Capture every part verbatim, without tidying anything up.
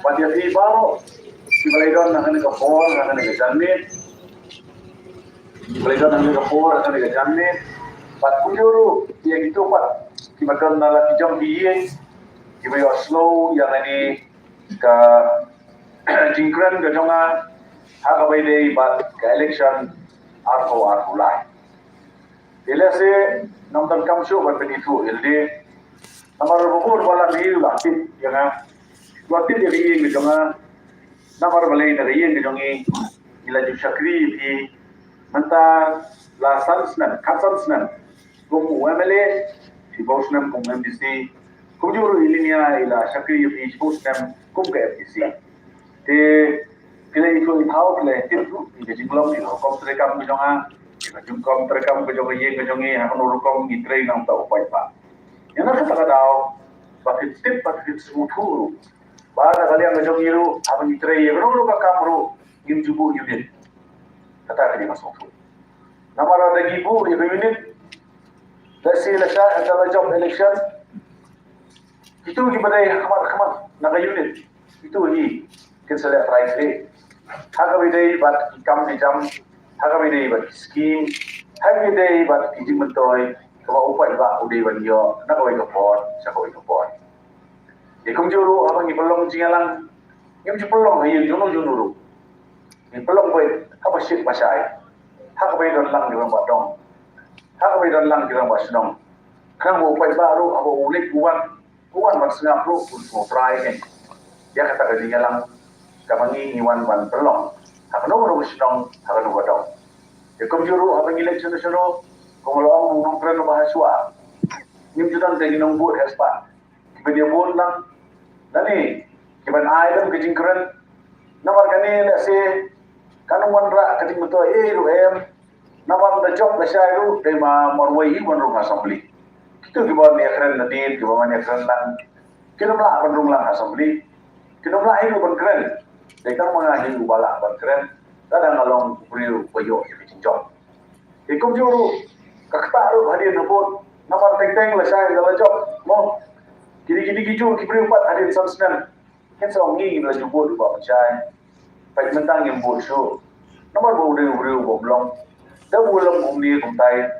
Bad ïa phi baroh kiba la don ha kane ka por, ha kane ka janmiet, kiba la don ha kane ka por, ha kane ka janmiet, bad kumjuh ruh ïa kito pat kiba don na la ki jong ki ïing kiba ïohsngew ïa kane ka jingkren ka jong nga ha kaba ïadei bad ka election arphew arphew lai. Te lehse ngam donkam shuh ban pynithuh ïa lade. Namar ba bun ba la dei la tip ïa nga, la tip ïa ka ïing ka jong nga. Namar balei na ka ïing ka jong ngi ngi la ju shakri ïa phi mynta la san snem, khatsan snem kum u M L A, shiphew snem kum M D C, kumjuh ruh i Linia i la shakri ïa phi shiphew snem kum ka M D C. Te phi la ithuh ithaw, phi la tip ruh ïa ka jinglong, ïa ka rukom treikam ka jong nga, ïa ka jingkom treikam ka jong ka ïing ka jong ngi, ha kano rukom ngi trei na ka bynta u paidbah. Ïa na kata ka daw ba phin tip, ba phin sngewthuh ruh ba na ka liang ka jong ngi ruh, haba ngi trei ïa kano kano ka kam ruh, ngim ju buh unit. Kata ka dei ka sngewthuh. Namar lada ngi buh ïa ka unit, lehse lashai ha ka la jop election, kito kiba dei ha khmat ha khmat na ka unit, kito hi kin sa leh trai khleh ha kaba ïadei bad ki kam ki jam, ha kaba ïadei bad ki skim, ha kaba ïadei bad ki jingmyntoi kaba u paidbah u dei ban ïoh na kawei ka por sha kawei ka por. Te kumjuh ruh haba ngi pynlong jingïalang, ngim ju pynlong ha ïing juno juno ruh. Ngi pynlong beit haba shit ba shai, ha kaba ïadon lang ki rangbah dong, ha kaba ïadon lang ki rangbah shnong, khnang ba u paidbah ruh haba u leit u wan, u wan ban sngap ruh un sngewthuh ïa kata ka jingïalang kaba ngi ngi wan ban pynlong ha kano kano ka shnong, ha kano ka dong. Te kumjuh ruh haba ngi leit shano shano, kum la ong u nongkren uba ha shuwa, ngim ju don te ki nongbud heh spah kiban ïa vote lang, lane kiban ai lem ka jingkren. Namar kane lehse kan ym wanrah ka jingmyntoi ei ruh em. Namar da jop lashai ruh dei ma marwei hi ban rung ha assembly. Kito kiba wan ïakren nadien, kiba wan ïakren lang, kin ym lah ban rung lang ha assembly. Kin ym lah hi ruh ban kren. Dei tang ma nga hi uba lah ban kren, lada nga long u briew uba ïoh ïa ka jingjop. Te kumjuh ruh ka ktah ruh hadien ha vote, namar teng teng lashai da la jop mo. Kine kine kijuh ki briew pat hadien san snem kin sa ong ngi ngi la ju vote u Bah Pynshai. Peit mynta ngim vote shuh namar ba u dei u briew uba ym long. Da u long kumne kumtai.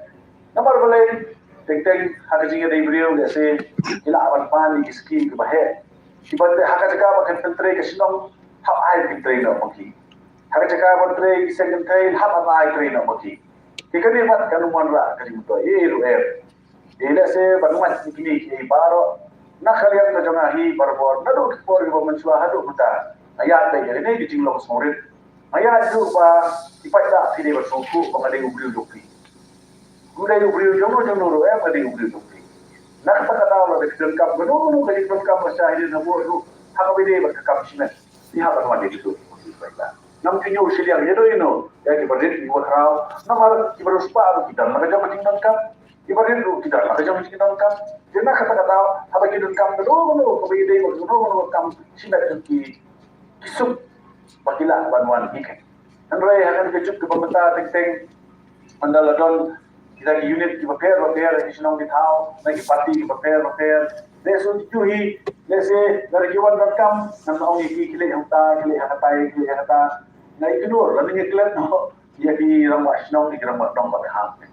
Namar balei? Teng teng ha ka jingïadei briew lehse ki lah ban pan ïa ki skim kiba heh, kiba te ha ka jaka ba kan pyntrei ka shnong, hap ai pyntrei noh ma ki. Ha ka jaka ban trei ki seng kynthei, hap ban ai trei noh ma ki. Te kane pat kan ym wanrah ka jingmyntoi ei ruh em. Te lehse ban wad ïa kine kiei baroh na ka liang ka jong nga hi barabor, naduh ki por kiba mynshuwa haduh mynta, nga ïaid beit ïa kane ka jinglong sngewrit. Nga ïaid ruh ba ki paidbah phi dei ban sngewthuh ba nga dei u briew jong phi. Nga dei u briew jongno jongno ruh em, nga dei u briew jong phi. Na kata ka daw lada phi donkam kano kano ka jingdonkam ba shai hadien ha vote ruh, ha kaba ïadei bad ka kam shimet, phi hap ban wan ïa kito ki paidbah. Ngam ju ñiew shiliang ïa no ïa no, ïa kiba rit ïa kiba khraw. Namar kiba riewspah ruh ki don la ka jong ka jingdonkam, kiba rit ruh ki don la ka jong ka jingdonkam. Te na kata ka daw haba ki donkam kano kano kaba ïadei bad kano kano ka kam shimet jong ki, ki suk ba ki lah ban wan hi kein. Hynrei ha kane ka juk kaba mynta teng teng, ynda la don kita ki unit kiba pher ba pher, ki shnong ki thaw, na ki party kiba pher ba pher, lehse u ju hi, lehse lada ki wan donkam, ngan ong ïa ki, ki leit hangta, ki leit ha katai, ki leit ha kata. Nga ignore lane nga klet noh ïa ki rangbah shnong, ïa ki rangbah dong ba ka hap.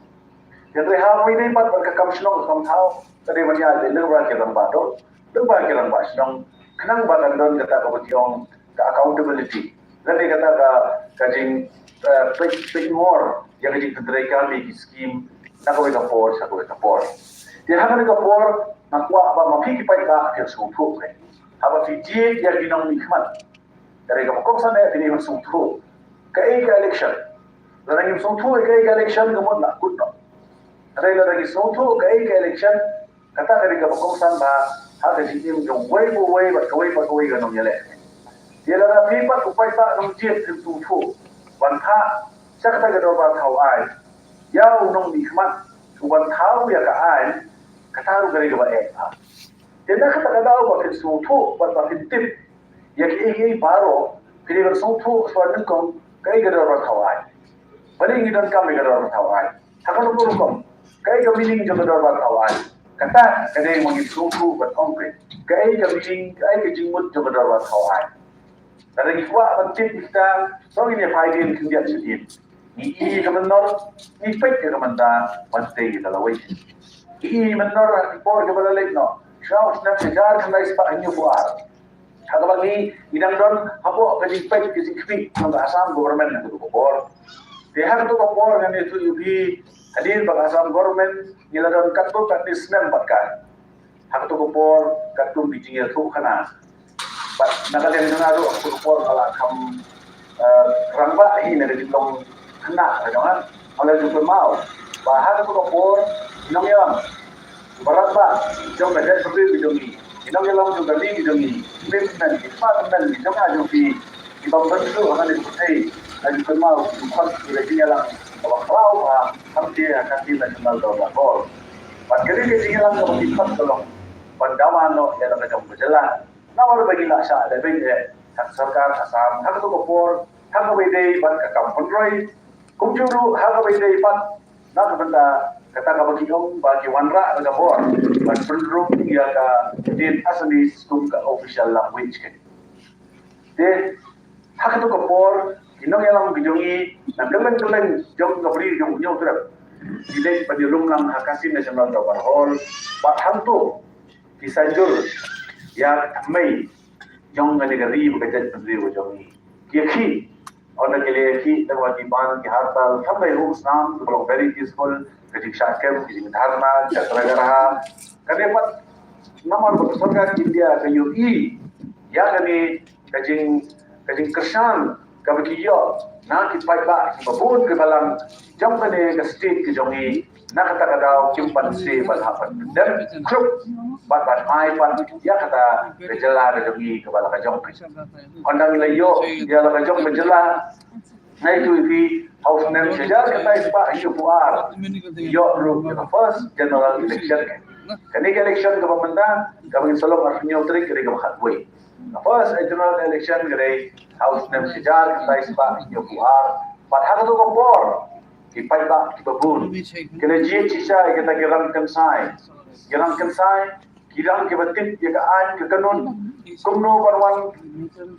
Hynrei ha kaba ïadei bad ka kam shnong ka kam thaw, ka dei ban ïaid lem bad ki rangbah dong, lem bad ki rangbah shnong, khnang ba kan don kata kaba ki ong ka accountability, lane kata ka, ka jing, eh, peit, peit ngor ïa ka jingpyntreikam ïa ki skim na kawei ka por sha kawei ka por. Te ha kane ka por nga kwah ba ma phi ki paidbah phin sngewthuh, haba phi jied ïa ki nongmihkhmat, ka dei kaba kongsan eh phi dei ban sngewthuh kaei ka election. Lada ngim sngewthuh kaei ka election, ka mut la kut noh. Hynrei lada ngi sngewthuh kaei ka election, kata ka dei kaba kongsan bha ha ka jingim jong uwei pa uwei bad kawei pa kawei ka nongïaleh. Te lada phi pat u paidbah nongjied phin sngewthuh ban phah sha kata ka dorbar thaw aiñ ïa u nongmihkhmat u ban thaw ïa ka aiñ, kata ruh ka dei kaba eh bha. Te na kata ka daw ba phin sngewthuh bad ba phin tip ïa kiei kiei baroh, phi dei ban sngewthuh shuwa nyngkong kaei ka dorbar thaw aiñ. Balei ngi donkam ïa ka dorbar thaw aiñ? Ha kano ka rukom? Kaei ka meaning jong ka dorbar thaw aiñ? Kata ka dei ma ngi sngewthuh ban ong peit kaei ka meaning, kaei ka jingmut jong ka dorbar thaw aiñ. Lada ngi kwah ban tip ïa kita, to ngin ïa phai dien khyndiat sha dien. Ngi i ka mynnor, ngi peit ïa ka mynta, ban tei ïa ka lawei. Ngi i mynnor ha ki por kiba la leit noh. Sha u snem shi hajar khyndai spah hynñiew phew ar. Ha kaba ngi, ngi dang don hapoh ka jingpeit ka jingkhmih jong ka Assam government ha kato ka por. Te ha kato ka por ngan ïathuh ïa phi, hadien ba ka Assam government ngi la don katto katne snem bad ka. Ha kato ka por katkum ki jingïathuhkhana. Bad na ka liang jong nga ruh ha kato ka por nga la kham, eh, rangbah hi na ka jinglong khynnah ka jong nga. Nga la ju kynmaw ba ha kato ka por nongïalam ba rangbah jong ka jaitbynriew ka jong ngi, ki nongïalam jong ka ri ka jong ngi, ki mei tymmen, ki kpa tymmen, ki jong nga jong phi, ki bym bynriew ha kane ka pyrthei, nga ju kynmaw ki khot ïa ka jingïalang kaba khlaw bha, hamte ha ka Khasi National Dorbar Hall. Bad kane ka jingïalang kaba ki khot ka long ban dawa noh ïa la ka jong ka jylla. Namar ba ngi la shah lehbeiñ eh ha ka sorkar Assam ha kato ka por, ha kaba ïadei bad ka kam pynroi, kumjuh ruh ha kaba ïadei pat na ka bynta kata kaba ki ong ba ki wanrah da ka bor ban pynrung ïa ka ktien Assamese kum ka official language. Te ha kato ka por ki nongïalam ki jong ngi na kylleng kylleng jong ka Bri jong u Hynñiewtrep ki leit ban ïalum lang ha Khasi National Dorbar Hall. Bad hangto ki sa jur ïa ka mei jong kane ka ri bad ka jaitbynriew ka jong ngi. Ki ïakhih, ynda ki la ïakhih, tang ba ki ban ki hartal, tang ba ki ruh snam kiba long very peaceful, ka jingshah kem, ka jingdharna, ka jingtrei ka raha. Kane pat namar ba ka sorkar India ka ïohi ïa kane ka jing, ka jingkyrshan kaba ki ïoh na ki paidbah kiba bun kiba lang jong kane ka state ka jong ngi, na kata ka daw kim pan se ban hap ban pyndem khluk bad ban ai pat ïa kata ka jylla ka jong ngi kaba la ka jong. Ynda ngi la ïoh ïa la ka jong ka jylla, nga ïathuh ïa phi, ha u snem shi hajar khyndai spah hynñiew phew ar, ïoh ruh ïa ka first general election. Kane ka election kaba mynta, kaba ngin sa long arphew hynñiew tarik, ka dei kaba khatwei. Ka first general election ka dei ha u snem shi hajar khyndai spah hynñiew phew ar. Bad ha kato ka por ki paidbah kiba bun ki la jied shisha ïa kita ki rangkynsai. Ki rangkynsai ki dang kiba tip ïa ka aiñ ka kanun, kumno ban wan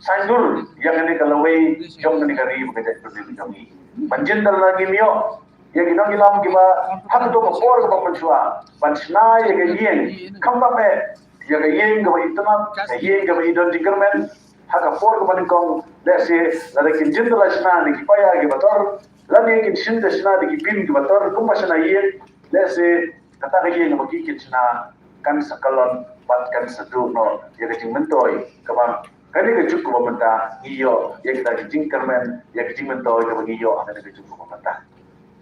saiñdur ïa kane ka lawei jong kane ka ri bad ka jaitbynriew jong ngi. Ban jin da la ngim ïoh ïa ki nongïalam kiba ha kato ka por kaba mynshuwa ban shna ïa ka ïing, kham bha eh ïa ka ïing kaba itynnad, ka ïing kaba i don jingkyrmen. Ha ka por kaba nyngkong, lehse lada kin jin da la shna da ki paia kiba tor, lane kin shin da shna da ki pin kiba tor kumba shna ïing, lehse kata ka ïing kaba ki kin shna kan sa kyllon bad kan sa duh noh ïa ka jingmyntoi kaba kane ka juk kaba mynta ngi ïoh ïa kita ki jingkyrmen, ïa ki jingmyntoi kaba ngi ïoh ha kane ka juk kaba mynta.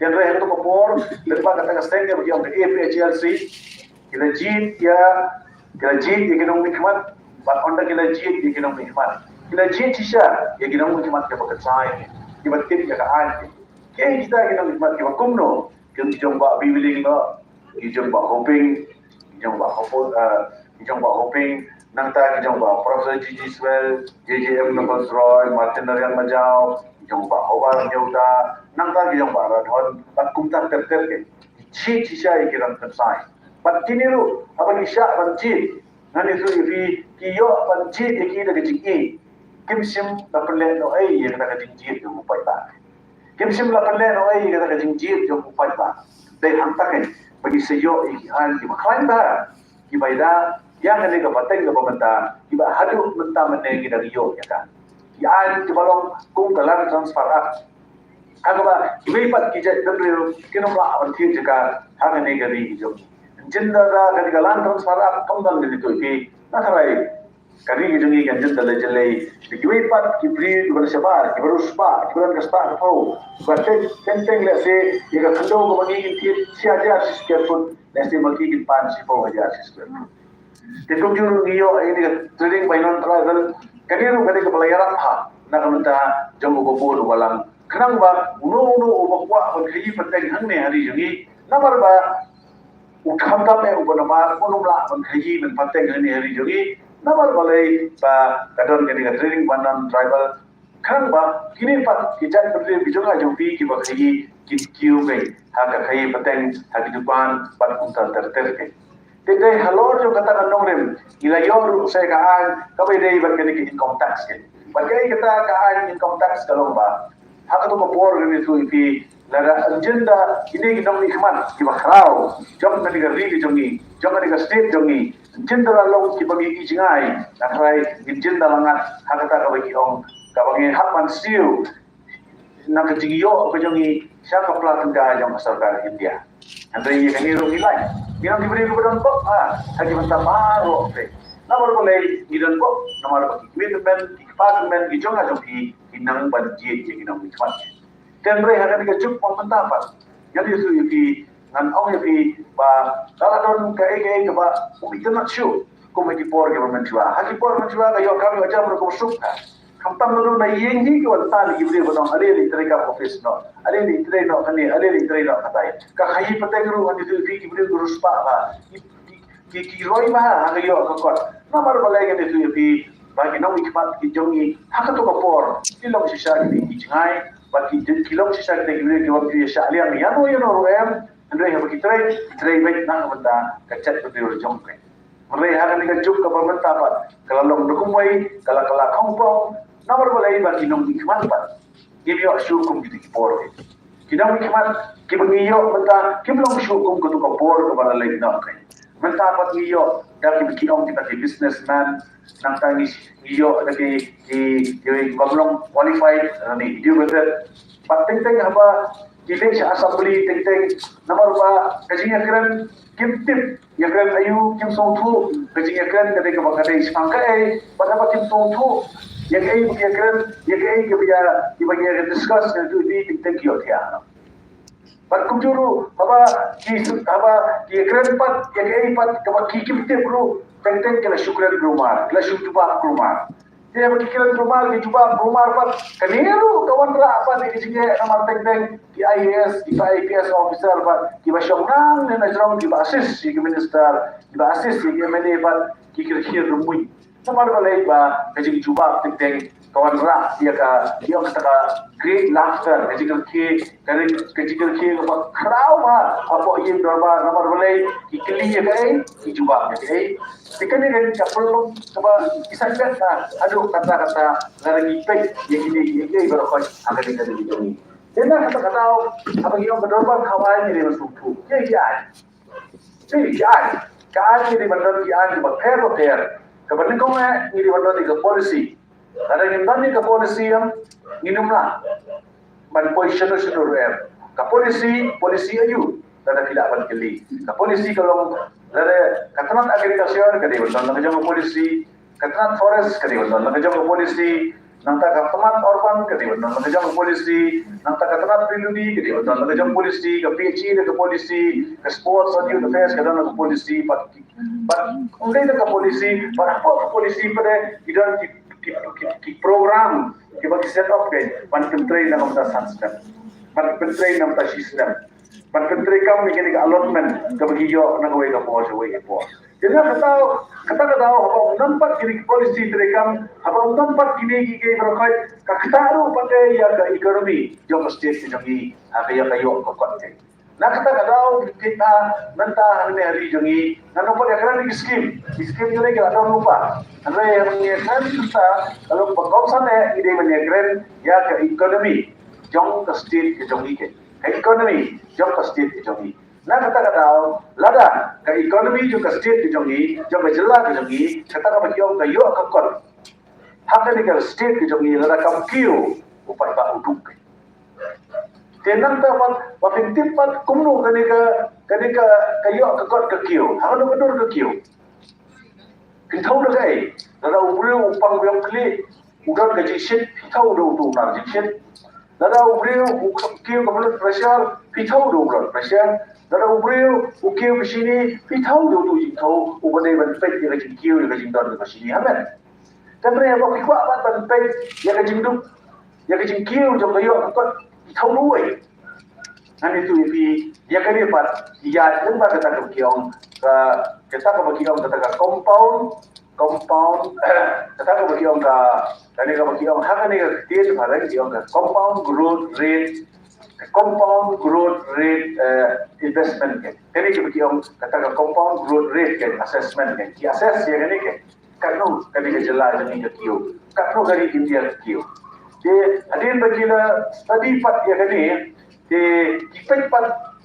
Hynrei ha kato ka por, lyngba kata ka seng kaba ki ong ka A P H L C, ki la jied ïa, ki la jied ïa ki nongmihkhmat, bad ynda ki la jied ïa ki nongmihkhmat, ki la jied shisha ïa ki nongmihkhmat kiba kynsai, kiba tip ïa ka aiñ. Kiei kita ki nongmihkhmat kiba kumno? Ki jong Bah Wee Wee Leung Noh, ki jong Bah Hoping, ki jong Bah Hopo, eh, ki jong Bah Hoping, nangta ki jong Bah Professor G G Swell, J J M Noble Roy, Martin Narayan Majaw, ki jong Bah Hobart Hynñiewta, nangta ki jong Bah Radhon, bad kumta ter ter ki. Ki jied shisha ïa ki rangkynsai. Bad kine ruh, haba ki shah ban jied, ngan ïathuh ïa phi, ki ïoh ban jied ïa ki da ka jingïeit. Kim shym la pynlehnohei ïa kata ka jingjied jong u paidbah. Kim shym la pynlehnohei ïa kata ka jingjied jong u paidbah. Dei hangta keiñ ba ki sa ïoh ïa ki aiñ kiba khlaiñ bha, kiba ïada ïa kane ka pateng kaba mynta, kiba haduh mynta mynne ngi dang ïoh ïa ka. Ki aiñ kiba long kum ka Land Transfer Act. Ha kaba kiwei pat ki jaitbynriew kin ym lah ban thied jaka ha kane ka ri ka jong ngi. Jin da da kane ka Land Transfer Act kam dang kane to ki na tharai ka ri ka jong ngi kan jin da la jyllei. Kiwei pat ki briew kiba la shabar, kiba riewspah, kiba don ka spah ka phew, kiba teng teng teng lehse ïa ka khyndew kaba ngi ngin thied shi hajar shi square foot, lehse ma ki kin pan shiphew hajar shi square foot. Te kumjuh ruh ngi ïoh ïa kane ka trading by non-tribal, kane ruh kane kaba la ïarap ha na ka bynta jong u babun u balang. Khnang ba uno uno uba kwah ban khaïi pateng hangne ha ri jong ngi, namar ba u khamtam eh uba namar un ym lah ban khaïi ban pateng hangne ha ri jong ngi, namar balei ba ka don kane ka trading by non-tribal. Khnang ba kine pat ki jaitbynriew ki jong nga jong phi kiba khaïi kin kiew beit ha ka khaïi pateng ha ki dukan bad kumta ter ter keiñ. Te dei halor jong kata ka nongrim ngi la ïoh ruh sa ka aiñ kaba ïadei bad kane ka income tax. Bad kaei kata ka aiñ income tax ka long ba ha kato ka por ngan ïathuh ïa phi, lada ngin jin da kine ki nongmihkhmat kiba khraw jong kane ka ri ka jong ngi, jong kane ka state jong ngi, ngin jin da la long kiba ngi ïohi jngai, na trai ngin jin da la ngat ha kata kaba ki ong kaba ngi hap ban siew na ka jingïoh ka jong ngi sha ka pla tyngka jong ka sorkar India. Hynrei ïa kane ruh ngi lait, ngi long ki briew kiba don bok ha ha ki bynta baroh phi. Namar balei ngi don bok? Namar ba ki kmie tymmen, ki kpa tymmen ki jong nga jong phi ki nang ban jied ïa ki nongmihkhmat. Te hynrei ha kane ka juk ba mynta pat ngan ïathuh ïa phi, ngan ong ïa phi ba ka la don kaei kaei kaba um itynnad shuh kum ha ki por kiba mynshuwa. Ha ki por mynshuwa ka ïoh kam ïoh jam ruh kumba suk ka. Khamtam naduh na ïing hi ki wan tan ki briew ba ong ale leit trei kam office noh, ale leit trei noh kane, ale leit trei noh katai. Ka khaïi pateng ruh ngan ïathuh ïa phi ki briew ki riewspah ba ki ki ki roi bha ha ka ïoh ka kot. Namar balei ngan ïathuh ïa phi ba ki nongmihkhmat ki jong ngi ha kato ka por ki long shisha ki jngai, ba ki ki long shisha ki briew kiba ïa shah liang ïano ïano ruh em. Hynrei haba ki trei, ki trei beit na ka bynta ka jaitbynriew la jong ki. Hynrei ha kane ka juk kaba mynta pat ka la long da kumwei, ka la ka la khongpong. Namar balei ba ki nongmihkhmat pat kim ïoh shuh kum kita ki por. Ki nongmihkhmat kiba ngi ïoh mynta kim long shuh kum kato ka por kaba la leit noh. Mynta pat ngi ïoh da kiba ki ong kita ki businessman, nangta ngi ngi ïoh da ki ki ki bym long qualified, lane educated. Bad teng teng haba ki leit sha assembly teng teng, namar ba ka jingïakren kim tip ïakren aïu, kim sngewthuh. Ka jingïakren ka dei kaba ka dei shaphang kaei, bad haba kim sngewthuh ïa kaei ba ki ïakren, ïa kaei kaba ïa kiba ïa discuss, ngan ïathuh ïa phi, teng teng ki ïohthiah. Bad kumjuh ruh haba ki haba ki ïakren pat ïa kaei pat kaba ki kim tip ruh, teng teng ki la shu kren kulmar, ki la shu jubab kulmar. Te haba ki kren kulmar, ki jubab kulmar pat, kane ruh ka wanrah pat ïa ka jingeh, namar teng teng ki I A S, ki I P S officer pat kiba shong nangne na jrong kiba assist ïa ki minister, kiba assist ïa ki M L A pat ki kyrkieh rymmuiñ. Namar balei ba ka jingjubab teng teng ka wanrah ïa ka, ïa kata ka great laughter, ka jingkyrkieh, ka ri-, ka jingkyrkieh kaba khraw bha hapoh ïing dorbar. Namar balei? Ki kylli ïa kaei, ki jubab ïa kaei. Te kane ka dei ka pynlong kaba ki sa phet na haduh katta katta, lada ngi peit ïa kine kiei kiei baroh khoit ha kane ka ri ka jong ngi. Te na kata ka daw, haba ngi ong ka dorbar thaw aiñ, ngi dei ban sngewthuh ïa ki aiñ. Te ki aiñ, ka aiñ ngi dei ban don ki aiñ kiba pher bapher. Kaba nyngkong eh ngi dei ban don ïa ka policy. Lada ngim don ïa ka policy em, ngin ym lah ban poi shano shano ruh em. Ka policy, policy aïu? Lada phi lah ban kylli. Ka policy ka long, lada ka tnat agriculture ka dei ban don la ka jong ka policy, ka tnat forest ka dei ban don la ka jong ka policy, nangta ka tnat urban ka dei ban don la ka jong ka policy, nangta ka tnat P W D ka dei ban don la ka jong ka policy, ka P H E da ka policy, ka sports and youth affairs ka don la ka policy, bad, bad ym dei da ka policy, bad hapoh ka policy pat de ki don ki, ki, ki, ki program kiba ki set up, ki ban pyntrei na ka bynta san snem, ban pyntrei na ka bynta shi snem, ban pyntrei kam ïa kane ka allotment kaba ki ïoh na kawei ka por sha kawei ka por. Te na kata, kata ka daw haba ym don pat kine ki policy treikam, haba ym don pat kine kiei kiei baroh khoit, ka ktah ruh pat de ïa ka economy jong ka state ka jong ngi, ha ka ïa ka ïoh ka kot ka. Na kata ka daw, kita mynta hangne ha ri jong ngi ngan ong pat ïakren ïa ki skim. Ki skim jong ngi ki la don lypa. Hynrei haba ngi ïakren mynta ka long ba kongsan eh ngi dei ban ïakren ïa ka economy jong ka state ka jong ngi, ka economy jong ka state ka jong ngi. Na kata ka daw, lada ka economy jong ka state ka jong ngi, jong ka jylla ka jong ngi, kata kaba ki ong ka ïoh ka kot ha kane ka state ka jong ngi, lada kam kiew, u paidbah u duk. Te nangta pat, ba phin tip pat kumno kane ka, kane ka, ka ïoh ka kot ka kiew, ha kano ka dur ka kiew. Phi thaw da kaei? Lada u briew u pang biang khlieh, u don ka jingshit, phi thaw da uto u nar jingshit. Lada u briew u kiew ka blood pressure, phi thaw da u blood pressure. Lada u briew u kiew ka shini, phi thaw da uto u jingthaw uba dei ban peit ïa ka jingkiew, ïa ka jingdon ka shini. Amen. Te hynrei haba phi kwah pat ban peit ïa ka jingduk, ïa ka jingkiew jong ka ïoh ka kot, phi thaw da uwei? Ngan ïathuh ïa phi, ïa kane pat ïa, lyngba kata kaba ki ong ka, kata kaba ki ong kata ka compound, compound, kata kaba ki ong ka, kane kaba ki ong ha kane ka ktien phareng ki ong ka compound growth rate Compound growth rate, eh, investment ke. Kane ka ba ki ong kata ka compound growth rate ke assessment ke. Ki assess ïa kane ke. Katno kane ka jylla jong ngi ka kiew. Katno ka ri India ka kiew. Te hadien ba ki la study pat ïa kane, te ki peit pat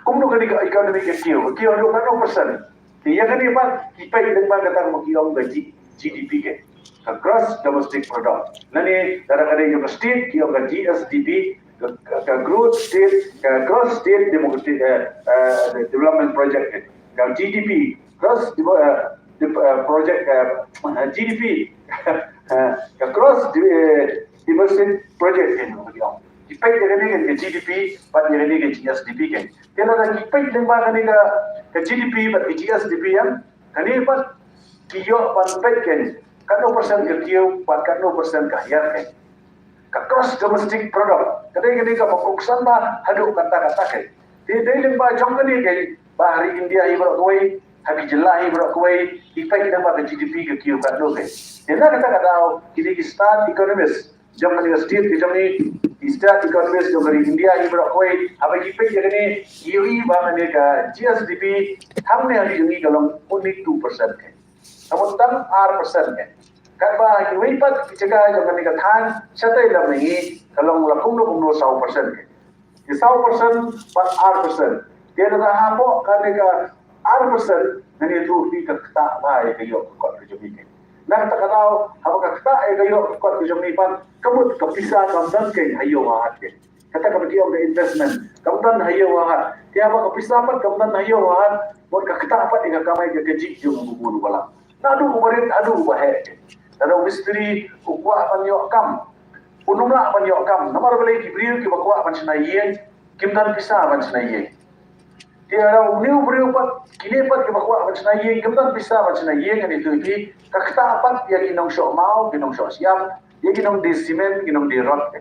kumno kane ka economy ka kiew. Ka kiew haduh katno percent. Te ïa kane pat ki peit lyngba kata kaba ki ong ka G-, G D P ke. Ka gross domestic product. Lane lada ka dei jong ka state ki ong ka G S D P, ka, ka, ka growth state, ka gross state democratic, eh, eh, development project ke. Ka G D P, gross Demo-, eh, de-, eh, project, eh, G D P, eh, ka gross de-, eh, domestic project ke. Ki peit ïa kane ka G D P bad ïa kane ka G S D P ke. Te lada ki peit lyngba kane ka, ka G D P bad ka G S D P ïa kane pat ki ïoh ban peit ke katno percent ka kiew bad katno percent ka hiar ke. Ka gross domestic product ka dei kane kaba kongsan bha haduh katta katta ke. Te dei lyngba jong kane ke ba ha ri India hi baroh kawei, ha ki jylla hi baroh kawei, ki peit lyngba ka G D P ka kiew katno ke. Te na kata ka daw kine ki start economist jong kane ka state ka jong ngi, ki start economist jong ka ri India hi baroh kawei, haba ki peit ïa kane, ki ïohi ba kane ka G S D P hangne ha ri jong ngi ka long only two percent ke. Ka mut tang ar percent ke. Katba ha kiwei pat ki jaka jong kane ka thaiñ shatei lam ngi ka long la kumno kumno saw percent ke. Ki saw percent bad ar percent. Te lada hapoh kane ka ar percent ngan ïathuh ïa phi ka ktah bha ïa ka ïoh ka kot ka jong ngi ke. Na kata ka daw haba ka ktah ïa ka ïoh ka kot ka jong ngi pat ka mut ka pisa kam don ke ha ïew ha hat ke. Kata kaba ki ong ka investment kam don ha ïew ha hat. Te haba ka pisa pat kam don ha ïew ha hat, mut ka ktah pat ïa ka kamai ka kajih jong u bun u balang. Naduh uba rit haduh uba heh. Lada u mistri u kwah ban ïoh kam, un ym lah ban ïoh kam. Namar balei ki briew kiba kwah ban shna ïing kim don pisa ban shna ïing. Te lada une u briew pat, kine pat kiba kwah ban shna ïing kim don pisa ban shna ïing, ngan ïathuh ïa phi, ka ktah pat ïa ki nongshoh maw, ki nongshoh shyiap, ïa ki nongdie cement, ki nongdie rod.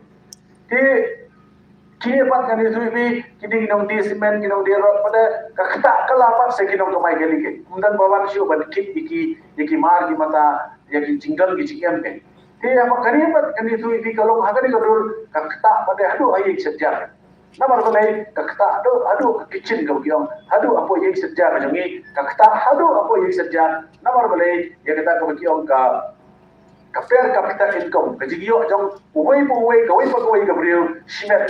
Te kine pat ngan ïathuh ïa phi, kine ki nongdie cement, ki nongdie rod pat, ka ktah kylla pat sha ki nongkamai kali ke. Ym don ba wan shuh ban kit ïa ki, ïa ki mar ki mata, ïa ki jingdon ki jingem ke. Te haba kane pat ngan ïathuh ïa phi ka long ha kane ka dur, ka ktah pat haduh ha ïing shet jar. Namar balei? Ka ktah haduh, haduh ka kitchen kaba ki ong, haduh hapoh ïing shet jar ka jong ngi, ka ktah haduh hapoh ïing shet jar. Namar balei? Ïa kata kaba ki ong ka ka per capita income, ka jingïoh jong uwei pa uwei, kawei pa kawei ka briew, shimet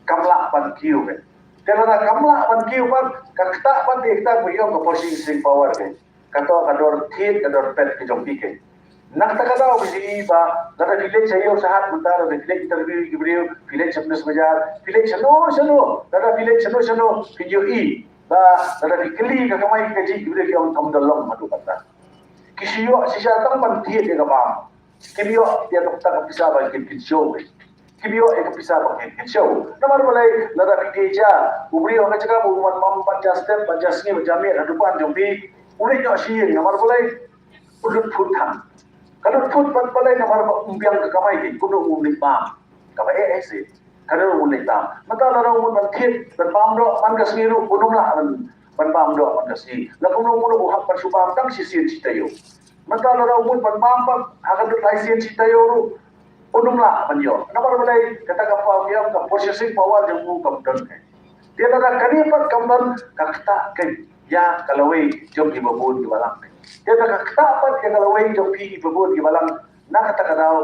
kam lah ban kiew ke. Te lada kam lah ban kiew pat, ka ktah pat ïa kata kaba ïoh ka purchasing power ke. Kato ka dor thied, ka dor pet ka jong phi ke. Na kata ka daw phi ïohi ba lada phi leit sha ïew sha hat mynta, lada phi leit interview ïa ki briew, phi leit sha police bazar, phi leit shano shano, lada phi leit shano shano, phin ïohi ba lada phi kylli ka kamai ka kajih, ki briew ki ong kam da long haduh katta. Ki shu ïoh shisha tang ban thied ïa ka bam. Kim ïoh ïa ka bynta ka pisa ba kin kynshew. Kim ïoh ïa ka pisa ba kin kynshew. Namar balei? Lada phi die ja u briew ha ka jaka ba u man bam, ban ja step, ban ja sngi, ban ja miet ha dukan jong phi, u leit noh sha ïing. Namar balei? U lut phut than. Ka lut phut ban balei? Namar ba um biang ka kamai, kumno um leit bam? Kaba eh eh seh. Ka dei u leit bam. Mynta lada u mut ban thied, ban bam doh man ka sngi ruh, un ym lah ban, ban bam doh man ka sngi. La kumno kumno u hap ban shu bam tang shisien shi taïew. Mynta lada u mut ban bam pat ha ka dei lai sien shi taïew ruh, un ym lah ban ïoh. Namar balei? Kata ka power, ka purchasing power jong u kam don. Te lada kane pat kam don, ka ktah kein ïa ka lawei jong kiba bun kiba lang. Te lada ka ktah pat ïa ka lawei jong phi kiba bun kiba lang, na kata ka daw,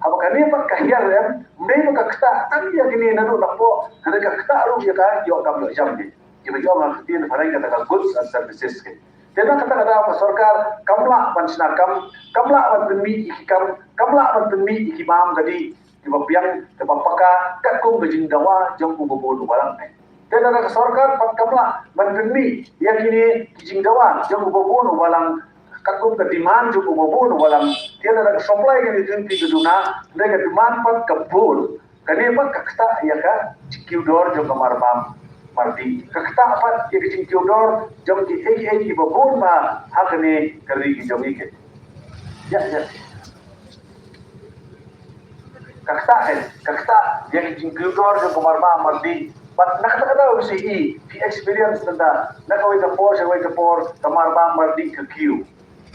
haba kane pat ka hiar em, ym dei ba ka ktah tang ïa kine naduh napoh, hynrei ka ktah ruh ïa ka ïoh kam ïoh jam. Kiba ïoh, nga kti na phareng kata ka goods and services ke. Te na kata ka daw ka sorkar kam lah ban shna kam, kam lah ban pynmih ïa ki kam, kam lah ban pynmih ïa ki bam ka dih kiba biang, kiba paka katkum ka jingdawa jong u babun u balang. Te lada ka sorkar pat kam lah ban pynmih ïa kine ki jingdawa jong u babun u balang, katkum ka demand jong u babun u balang, te lada ka supply ka dei ka duna, te ka demand pat ka bun. Kane pat ka ktah ïa ka jingkiew dor jong ka marbam mardih. Ka ktah pat ïa ka jingkiew dor jong kiei kiei kiba bun bha ha kane ka ri ka jong ngi. Ïa, ïa. Ka ktah, eh, ka ktah ïa ka jingkiew dor jong ka marbam mardih. Bad na kata ka daw phi experience mynta, na kawei ka por sha kawei ka por ka marbam mardih ka kiew.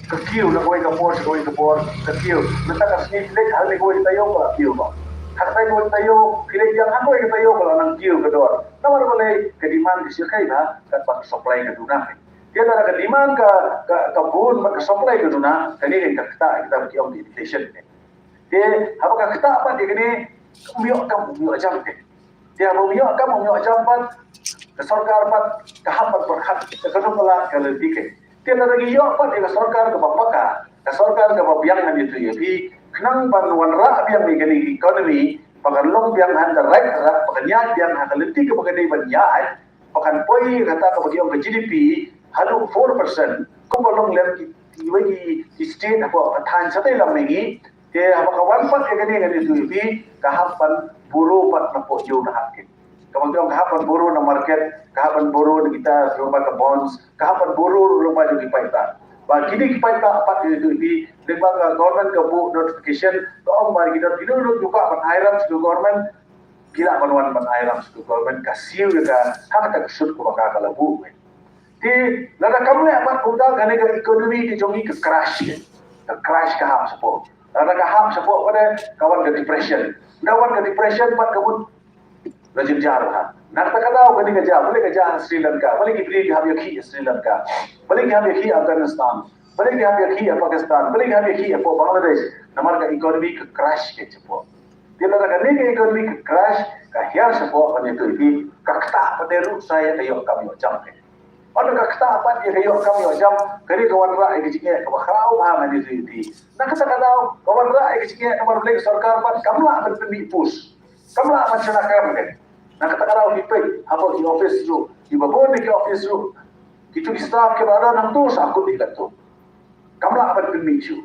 Ka kiew na kawei ka por sha kawei ka por, ka kiew. Mynta ka sngi phi leit ha kawei ka taïew ka la kiew noh. Ha kata ka taïew phi leit biang ha kawei ka taïew ka la nang kiew ka dor. Namar balei? Ka demand ka shyrkhei bha katba ka supply ka duna. Te lada ka demand ka ka ka bun bad ka supply ka duna, kane ka ktah, kita ki ong ka inflation. Te haba ka ktah pat ïa kane, um ïoh kam um ïoh jam. Te haba um ïoh kam um ïoh jam pat, ka sorkar pat ka hap ban pyrkhat, ka kano ka lad ka lynti. Te lada ngi ïoh pat ïa ka sorkar kaba paka, ka sorkar kaba biang, ngan ïathuh ïa phi, khnang ban wanrah biang ïa kane ka economy ba kan long biang ha the right track, ba kan ïaid biang ha ka lynti kaba ka dei ban ïaid, ba kan poi ïa kata kaba ki ong ka G D P haduh four percent, kumba long lem ki kiwei ki state hapoh ka thaiñ shatei lam mihngi. Te haba ka wan pat ïa kane, ngan ïathuh ïa phi, ka hap ban borrow pat na poh ïew na hap. Kaba ki ong ka hap ban borrow na market, ka hap ban borrow na kita, lyngba ka bonds, ka hap ban borrow lyngba jong ki paidbah. Ba kine ki paidbah pat, ngan ïathuh ïa phi, lyngba ka government ka buh notification, ka ong ba kine ki dei ki dei ki kwah ban ai ram sha ka government, ki lah ban wan ban ai ram sha ka government, ka siew ïa ka ha kata ka sut kaba ka ka la buh. Te lada kam leh pat kumta, kane ka economy ka jong ngi ka crash. Ka crash, ka hap shapoh. Lada ka hap shapoh pat, ka wan ka depression. Lada wan ka depression pat, ka mut la jynjar bha. Na kata ka daw kane ka jia, balei ka jia ha Sri Lanka, balei ki briew ki hap ïakhih ha Sri Lanka, balei ki hap ïakhih ha Afghanistan, balei ki hap ïakhih ha Pakistan, balei ki hap ïakhih hapoh Bangladesh? Namar ka economy ka crash ka shapoh. Te lada kane ka economy ka crash, ka hiar shapoh, ngan ïathuh ïa phi, ka ktah pat ruh sa ïa ka ïoh kam ïoh jam. Ynda ka ktah pat ïa ka ïoh kam ïoh jam, kane ka wanrah ïa ka jingeh kaba khraw bha, ngan ïathuh ïa phi. Na kata ka daw ka wanrah ïa ka jingeh, namar balei? Ka sorkar pat kam lah ban pynmih post, kam lah ban shna kam. Na kata ka daw phi peit hapoh ki office ruh, kiba bun na ki office ruh, kito ki staff kiba don hangto sa kut ïa kato. Kam lah ban pynmih shuh.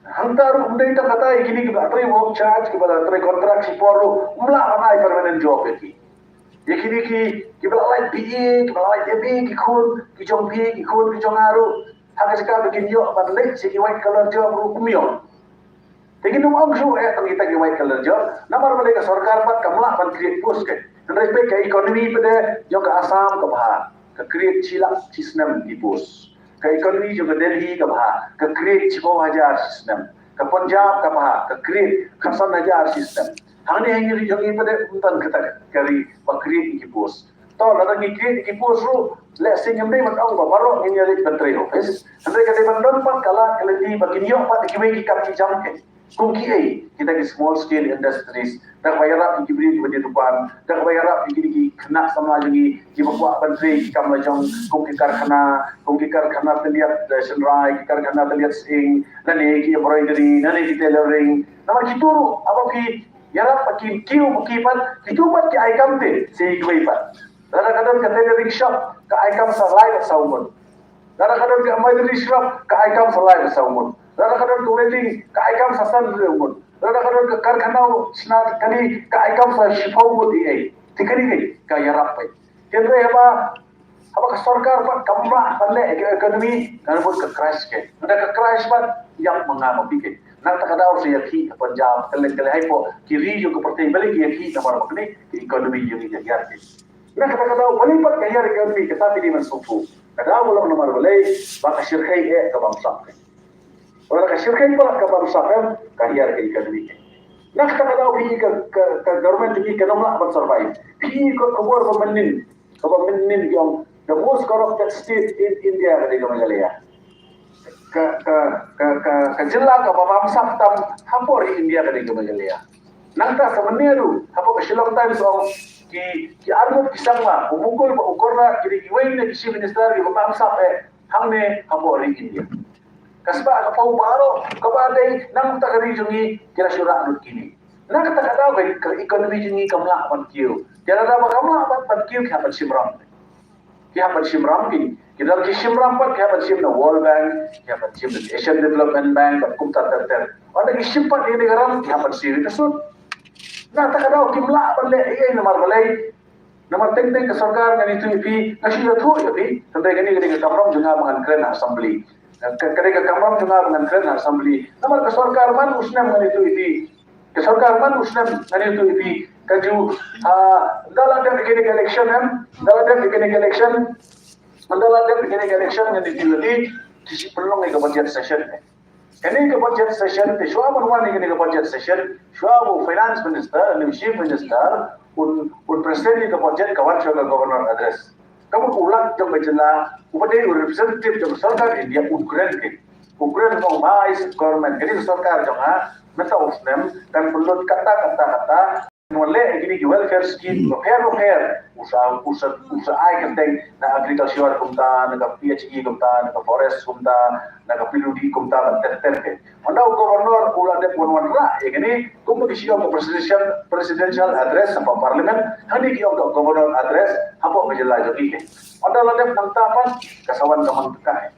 Hangta ruh ym dei tang kata, ïa kine kiba la trei work charge, kiba la trei contract shipor ruh, ym lah ban ai permanent job ïa ki. Ïa kine ki, kiba la lait B A, kiba la lait M A, ki khun ki jong phi, ki khun ki jong nga ruh, ha ka jaka ba kin ïoh ban leit sha ki white collar job ruh ym ïoh. Te ngin ym ong shuh eh tang kita ki white collar job, namar balei? Ka sorkar pat kam lah ban create post. Hynrei peit ka economy pat jong ka Assam ka bha, ka create shi lak shi snem ki post. Ka economy jong ka Delhi ka bha, ka create shiphew hajar shi snem. Ka Punjab ka bha, ka create khatsan hajar shi snem. Hangne ha ri jong ngi pat ym don kata ka ri ba create ki post. To lada ngi create ki post ruh, lehse ngim dei ban ong ba baroh ngin ïa leit ban trei office. Hynrei ka dei ban don pat ka lad ka lynti ba kin ïoh pat kiwei ki kam ki jam. Kum kiei? Kita ki small scale industries, da kaba ïarap ïa ki briew kiba die dukan, da kaba ïarap ïa ki, ki khynnah samla jong ngi kiba kwah ban trei ki kam la jong, kum ki karkhana, kum ki karkhana tylliat, eh, shynrai, ki karkhana tylliat sying, lane ki embroidery, lane ki tailoring. Namar kito ruh haba phi ïarap ïa ki, kiew ïa ki pat, kito pat ki ai kam te sha kiwei pat. Lada ka don ka tailoring shop, ka ai kam sa lai bad saw ngut. Lada ka don ka embroidery shop, ka ai kam sa lai bad saw ngut. Lada ka don ka welding, ka ai kam sa san hynriew ngut. Lada ka don ka karkhana shna kali, ka ai kam sa shiphew ngut ïa ei. Te kane ka ïarap pat. Hynrei haba, haba ka sorkar pat kam lah ban leh ïa ka economy, kan mut ka crash. Te lada ka crash pat, ïap ma nga ma phi. Na kata ka daw sa ïakhih ha Punjab, kylleng kylleng, hapoh ki ri jong ka pyrthei, balei ki ïakhih? Namar ba kane ka economy jong ngi ka hiar. Na kata ka daw balei pat ka hiar ka economy? Kata phi dei ban sngewthuh. Ka daw ka long namar balei? Ba ka shyrkhei eh ka bamsap. Ynda ka shyrkhei palat ka bamsap, em, ka hiar ka economy. Na kata ka daw phi, ka, ka, ka government jong ngi kan ym lah ban survive. Phi, ka khubor ba mynnin, kaba mynnin ki ong the most corrupted state in India ka dei ka Meghalaya. Ka, ka, ka, ka, ka jylla kaba bamsap tam hapoh ri India ka dei ka Meghalaya. Nangta sa mynne ruh hapoh ka Shillong Times ong ki, ki arngut ki sangma, u Mukul bad u Conrad, ki dei kiwei na ki chief minister kiba bamsap eh hangne hapoh ri India. Ka spah ka phew baroh kaba dei na kata ka ri jong ngi ki la shu rah lut kine. Na kata ka daw ka economy jong ngi kam lah ban kiew. Te lada ba kam lah ban, ban kiew, ki hap ban shim ram. Ki hap ban shim ram ki. Ki dang ki shim ram pat, ki hap ban shim na World Bank, ki hap ban shim na Asian Development Bank, bad kumta ter ter. Ynda ki shim pat ïa kine ki ram, ki hap ban shim ïa ka sut. Na kata ka daw kim lah ban leh ei ei, namar balei? Namar teng teng ka sorkar, ngan ïathuh ïa phi, nga shu ïathuh ïa phi. Tang dei kane, kane ka kamram jong nga ba ngan kren ha assembly. Ka, ka dei ka kamram jong nga ba ngan kren ha assembly. Namar ka sorkar man u snem, ngan ïathuh ïa phi. Ka sorkar man u snem, ngan ïathuh ïa phi. Ka ju, ah, ynda la dep ïa kane ka election, em, ynda la dep ïa kane ka election, ynda la dep ïa kane ka election, ngan ïathuh ïa phi, ki shu pynlong ïa ka budget session, em. Kane ka budget session, te shuwa ban wan ïa kane ka budget session, shuwa ba u finance minister, ne u chief minister, un, un present ïa ka budget, ka wan shuwa ka governor address. Ka mut u Lat jong ka jylla, u ba dei u representative jong ka sorkar India, u kren ke. U kren ong, "Bha, government, kane ka sorkar jong nga, mynta u snem, kan pynlut kata, kata, kata, wan leh ïa kine ki welfare scheme bapher bapher, u sa, u sa, u sa ai kyrteng na agriculture kumta, na ka P H E kumta, na ka forest kumta, na ka P W D kumta, ban ter ter ke." Ynda u governor u la dep wan wanrah ïa kine, kumba ki shu ong ka presidential, presidential address hapoh parliament, hangne ki ong ka governor address hapoh ka jylla jong ki ke. Ynda la dep nangta pat, ka sa wan ka mang ka.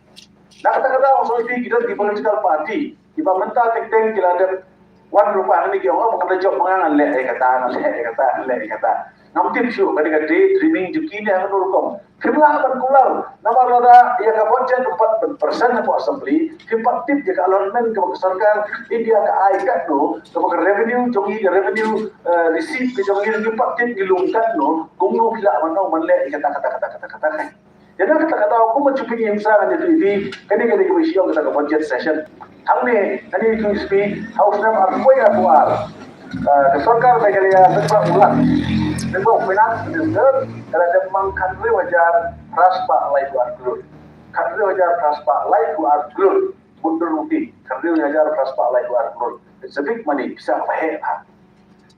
Na kata ka daw, shu ïa phi, ki don ki political party kiba mynta teng teng ki la dep wan ruh hangne ki ong, "Oh, ba ka la jop ma nga, ngan leh ïa kata, ngan leh ïa kata, ngan leh ïa kata." Ngam tip shuh, kane ka daydreaming jong ki ne hangno rukom. Phim lah ban kular, namar lada ïa ka budget em pat pynpresent hapoh assembly, phim pat tip ïa ka allotment kaba ka sorkar India ka ai katno, kaba ka revenue jong ngi, ka revenue, eh, receipt ka jong ngi, phim pat tip ngi lum katno, kumno phi lah ban ong ban leh ïa kata, kata, kata, kata, kata. Ïa na kata ka daw, kumba shu pynïeng sa ngan ïathuh ïa phi, kane ka dei kaba shu ong kata ka budget session. Hangne, ngan ïathuh ïa phi, ha u snem arphew arphew ar, ah, ka sorkar Meghalaya, lyngba u Lat, lyngba u finance minister, ka la dep mang khathynriew hajar phra spah laiphew ar klur. Khathynriew hajar phra spah laiphew ar klur. Bun dur ruti, khathynriew hajar phra spah laiphew ar klur. It's a big money, pisa kaba heh bha.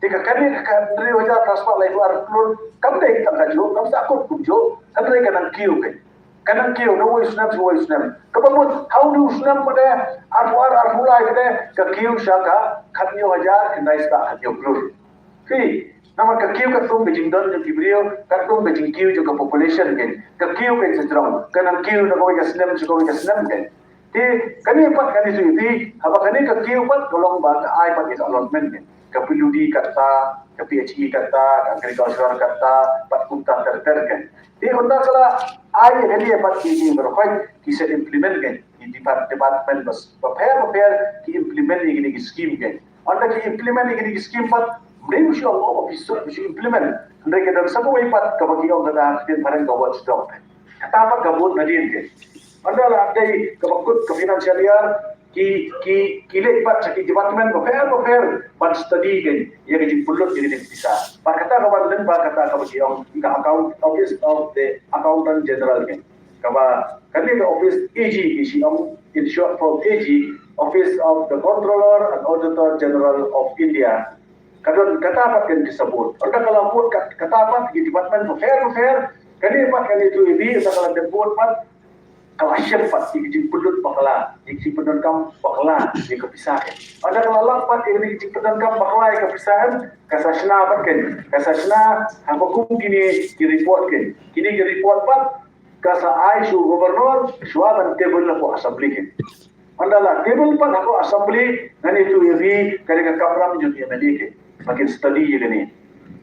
Te ka kane ka khathynriew hajar phra spah laiphew ar klur, kam dei tang kajuh, kam sah kut kumjuh, hynrei ka nang kiew ke. Ka nang kiew na uwei u snem sha uwei u snem. Kaba mut, ha une u snem pat de, arphew ar, arphew lai pat de, ka kiew sha ka khathynñiew hajar khyndai spah khathynñiew klur. Phi, namar ka kiew katkum ka jingdon jong ki briew, katkum ka jingkiew jong ka population ke. Ka kiew ke sa jrong, ka nang kiew na kawei ka snem sha kawei ka snem ke. Te kane pat ngan ïathuh ïa phi, haba kane ka kiew pat ka long ba ka ai pat ïa ka allotment ke. Ka P W D katta, ka P H E katta, ka agriculture katta, pat kumta ter ter ke. Te ynda ka la ai ïa kane pat ki, ki baroh ki sa implement ke. Ki depart-, department bapher bapher ki implement ïa kine ki scheme ke. Ynda ki implement ïa kine ki scheme pat, mdei shu ong, "Oh, phi shu, phi shu implement." Hynrei ka don sa kawei pat kaba ki ong kata ha ktien phareng ka watchdog. Kata pat ka bud nadien ke. Ynda la dei kaba kut ka financial year, ki, ki, ki leit pat sha ki department bapher bapher ban study ke ïa ka jingpynlut ïa kine ki pisa. Bad kata ka wan lyngba kata kaba ki ong ka account, Office of the Accountant General ke. Kaba kane ka office A G ki shu ong, in short form A G, Office of the Controller and Auditor General of India. Ka don kata pat kan ki sa bud. Ynda ka la bud kat-, kata pat ki department bapher bapher, kane pat kan ïathuh ïa phi, ynda ka la dep bud pat, ka la shem pat ïa ki jingpynlut bakla, ïa ki jingpyndonkam bakla ïa ka pisa ke. Ynda ka la lap pat ïa ki jingpyndonkam bakla ïa ka pisa ke, ka sa shna pat ke, ka sa shna ha ka kum kine ki report ke. Kine ki report pat ka sa ai sha u governor, shuwa ban table hapoh assembly ke. Ynda la table pat hapoh assembly, ngan ïathuh ïa phi, ka dei ka kamram jong ki M L A ke ba kin study ïa kane.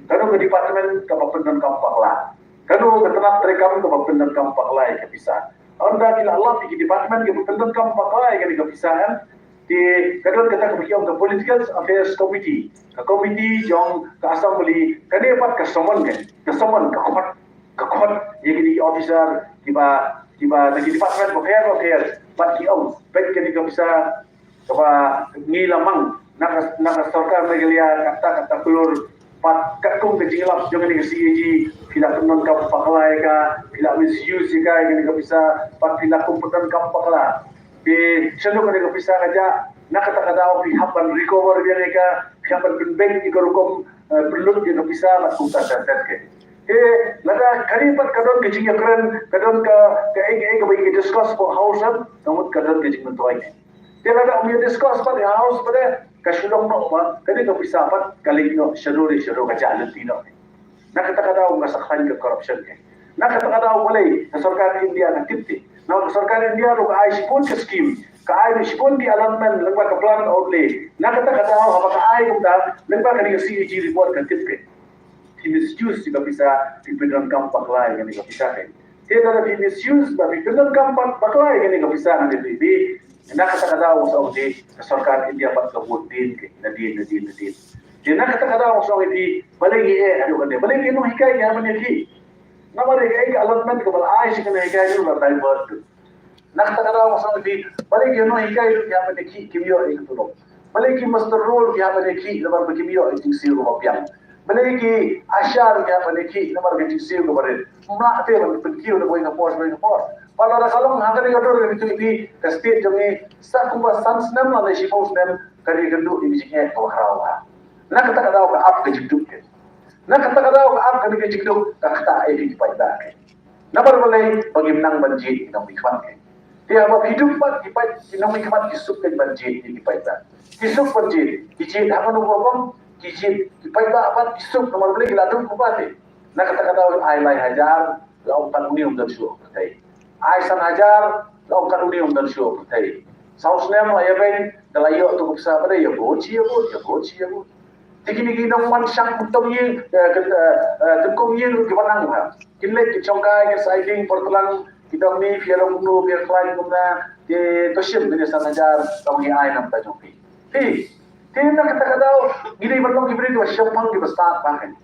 Kano ka department kaba pyndonkam bakla, kano ka tnat treikam kaba pyndonkam bakla ïa ka pisa. Ynda ki la lap ïa ki department kiba pyndonkam bakla ïa kane ka pisa em, te ka don kata kaba ki ong ka Political Affairs Committee, ka committee jong ka assembly, kane pat ka summon ke, ka summon, ka khot, ka khot ïa kine ki officer kiba, kiba na ki department bapher bapher, bad ki ong, peit kane ka pisa kaba ngi la mang na ka, na ka sorkar Meghalaya, kata, kata klur, bad katkum ka jinglap jong kane ka C A G, phi la pyndonkam bakla ïa ka, phi la misuse ïa ka, ïa kane ka pisa, bad phi la kum pyndonkam bakla. Te shano kane ka pisa ka jah, na kata ka daw phi hap ban recover biang ïa ka, phi hap ban pynbeit ïa ka rukom, eh, pynlut ïa ka pisa bad kumta ter ter ke. Te lada kane pat ka don ka jingïakren, ka don ka, kaei kaei kaba ngi discuss hapoh House, ka mut ka don ka jingmyntoi. Te lada ym ïa discuss pat ha House pat, ka shu long noh ba kane ka pisa pat ka leit noh shano re shano, ka jah lynti noh. Na kata ka daw ka sa khlaiñ ka corruption ke. Na kata ka daw balei ka sorkar India ka tip te? Na ka sorkar India ruh ka ai shibun ka scheme, ka ai shibun ki allotment lyngba ka plan outlay. Na kata ka daw haba ka ai kumta, lyngba kane ka C A G report ka tip ke. Phi misuse ïa ka pisa, phi pyndonkam bakla ïa kane ka pisa ke. Te lada phi misuse bad phi pyndonkam bak-, bakla ïa kane ka pisa, ngan ïathuh ïa phi, na kata ka daw sa ong te ka sorkar India pat ka bud dien ke, nadien, nadien, nadien. Te na kata ka daw sa ong ïa phi, balei ngi eh haduh kane, balei ngi nonghikai ngi haduh kane ki. Namar ïa kaei ka allotment kaba la ai sha kane hikai ruh la divert. Na kata ka daw ka sngewthuh, balei ki nonghikai ruh ki hap ban ïakhih kim ïoh ïa ka tulop. Balei ki muster roll ki hap ban ïakhih namar ba kim ïoh ïa ka jingsiew kaba biang. Balei ki usher ki hap ban ïakhih namar ka jingsiew kaba rit. Mlak te ban pynkiew na kawei ka por sha kawei ka por. Ba lada ka long ha kane ka dur ka jingsiew ka state jong ngi sa kumba san snem lane shiphew snem ka dei ka duh ïa ka jingeh kaba khraw ha. Na kata ka daw ka ap ka jingduk ke. Na kata ka daw ka ap ka dei ka jingduk ka kata ai ki paidbah ke. Namar balei ba ngim nang ban jied ki nongmihkhmat ke. Te haba phi duk pat ki paid ki nongmihkhmat ki suk kan ban jied ki paidbah. Ki suk ban jied, ki jied ha kano ka rukom, ki jied ki paidbah pat ki suk namar balei ki la duk kumba te. Na kata ka daw ai lai hajar, la ong kat uni um don shuh pyrthei. Ai san hajar, la ong kat uni um don shuh pyrthei. Saw snem la ïa beiñ, da la ïoh tu ka pisa ba dei ïa bud, shi ïa bud, ïa bud, shi ïa bud. Te kine ki nongwan shang kumtong ïing, eh, kin, eh, eh, kin kum ïing ruh ki ba nang ha. Kin leit ki chongkai ki cycling por tlang ki dong ni phi long kumno phi khlaiñ kumna. Te to shim kine san hajar tang ngi ai na bynta jong phi. Te, te na kata ka daw ngi dei ban long ki briew ki ba shemphang ki ba stad ba kan.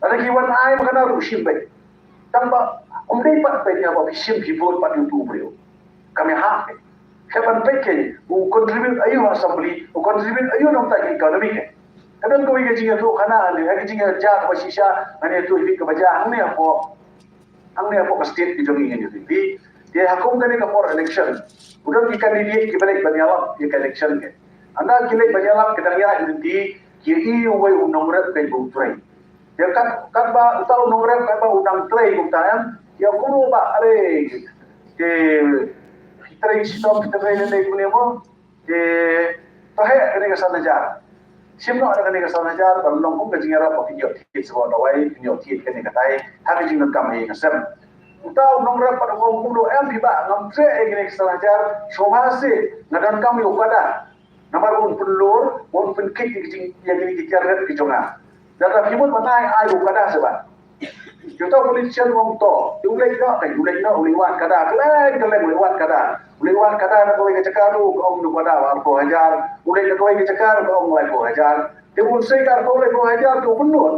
Lada ki wan ai ba kana ruh shim beit. Tang ba um dei pat beit ïa ba phi shim phi vote pat ïa utu u briew. Kam ïahap beit. Ka ban peit kein u contribute aïu ha assembly, u contribute aïu na bynta ka economy kein. Ka don kawei ka jingïathuh khana ne ha ka jingïaja kaba shisha ngan ïathuh ïa phi kaba jia hangne hapoh, hangne hapoh ka state ka jong ngi ngan ïathuh ïa phi. Te ha kum kane ka por election u don ki candidate kiba leit ban ïalap ïa ka election kein. Ynda ki leit ban ïalap ki dang ïaid lynti ki ïohi uwei u nongrep kein ba u trei. Te kat, katba uta u nongrep katba u dang trei kumta em. Ïa kumno ba are te trei shitom te trei lei kumne mo. Te to heh kane ka san hajar. Shim noh da kane ka san hajar ban long kum ka jingïarap ba phin ïoh thied sha ka dawai, phin ïoh thied kane ka tai ha ka jingdonkam ha ïing ha sem. Uta u nongrep pat u ong kumno em phi bah, ngam treh ïa kane ka san hajar. Sngewbha seh nga donkam ïa u kada. Namar un pynlor, un pynkit ïa ki jing, ïa kine ki tiar ngat ki jong nga. Lada phi mut ban ai, ai u kada seh bah. Ïa uta u politician u ong to, ïa u leit noh, ïa u leit noh, u leit wad kada, kylleng kylleng u leit wad kada. U leit wad kada na kawei ka jaka ruh ka ong u kada arphew hajar. U leit na kawei ka jaka ruh ka ong laiphew hajar. Te un sei ka arphew laiphew hajar te u pynlut.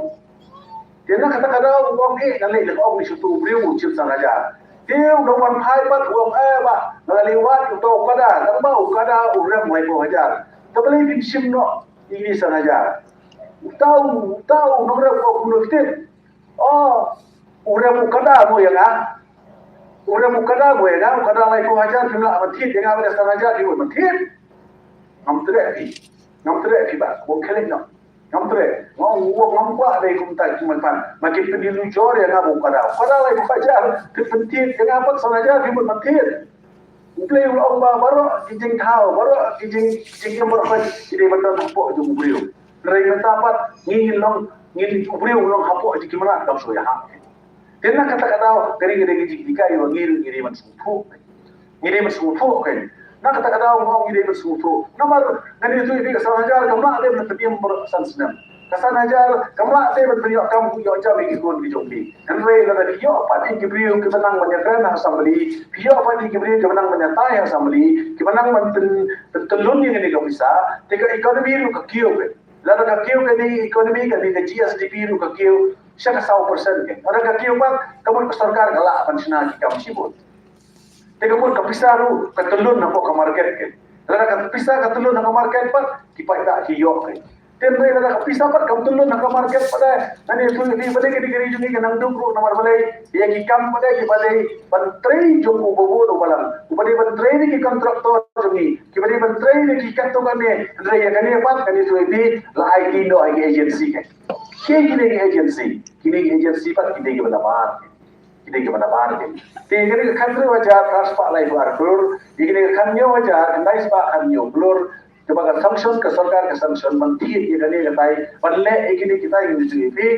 Te na kata ka daw u ong eh, ngan leit leh ong ni sha utu u briew u shim san hajar. Te u dang wan phai pat u ong eh bah, nga la leit wad uta u kada, tang ba u kada u rem laiphew hajar. Te balei phin shim noh ïa kine san hajar. Uta u, uta u nongrep u ong kumno ktien. Oh, u rem u kada mo ïa nga. U rem u kada mo ïa nga, u kada laiphew hajar phim lah ban thied ïa nga, ba dei san hajar phim lah ban thied. Ngam treh phi. Ngam treh phi bah, bun khlem noh. Ngam treh. Ngam, ngam kwah dei kumta ki man pan. Ma ki pynlujor ïa nga ba u kada. U kada laiphew hajar, phi pynthied ïa nga pat san hajar phim lah ban thied. U Blei u la ong ba baroh ki jingthaw, baroh ki jing, jingim baroh ki dei ban don hapoh jong u briew. Hynrei mynta pat ngin long, ngin u briew u long hapoh jong ki mrad kam shu ïahap. Te na kata ka daw ka dei ka dei ka jinghikai ba ngi ruh ngi dei ban sngewthuh. Ngi dei ban sngewthuh kein. Na kata ka daw ngi dei ban sngewthuh. Namar ngan ïathuh ïa phi ka san hajar kam lah dei ban pynim baroh san snem. Ka san hajar kam lah dei ban pynïoh kam ïoh jam ïa ki khun ki jong phi. Hynrei lada phi ïoh pat ïa ki briew kiba nang ban ïakren ha assembly, phi ïoh pat ïa ki briew kiba nang ban ïatai ha assembly, kiba nang ban pyn, pyntyllun ïa kane ka pisa, te ka economy ruh ka kiew kein. Lada ka kiew kane ka economy, kane ka G S D P ruh ka kiew sha ka saw percent kein. Lada ka kiew pat ka mut ka sorkar ka lah ban shna ki kam shibun. Te ka mut ka pisa ruh ka tyllun hapoh ka market kein. Lada ka pisa ka tyllun ha ka market pat ki paidbah ki ïoh kein. Te hynrei lada ka pisa pat kam tyllun ha ka market pat, eh, ngan ïathuh ïa phi ba dei ka dei ka ri jong ngi ka nang duk ruh namar balei ïa ki kam pat, eh, kiba dei ban trei jong u ba bun u balang, uba dei ban trei ïa ki contractor jong ngi, kiba dei ban trei ïa ki katto katne. Hynrei ïa kane pat ngan ïathuh ïa phi la ai ki noh ïa ki agency kein. Ki kine ki agency, kine ki agency pat ki dei kiba nabar kein. Ki dei kiba nabar kein. Te ïa kane ka khathynriew hajar phra spah laiphew ar klur, ïa kane ka khathynñiew hajar khyndai spah khathynñiew klur, kaba ka sanction, ka sorkar ka sanction ban thied ïa kane ka tai, ban leh ïa kine ki tai ngan ïathuh ïa phi.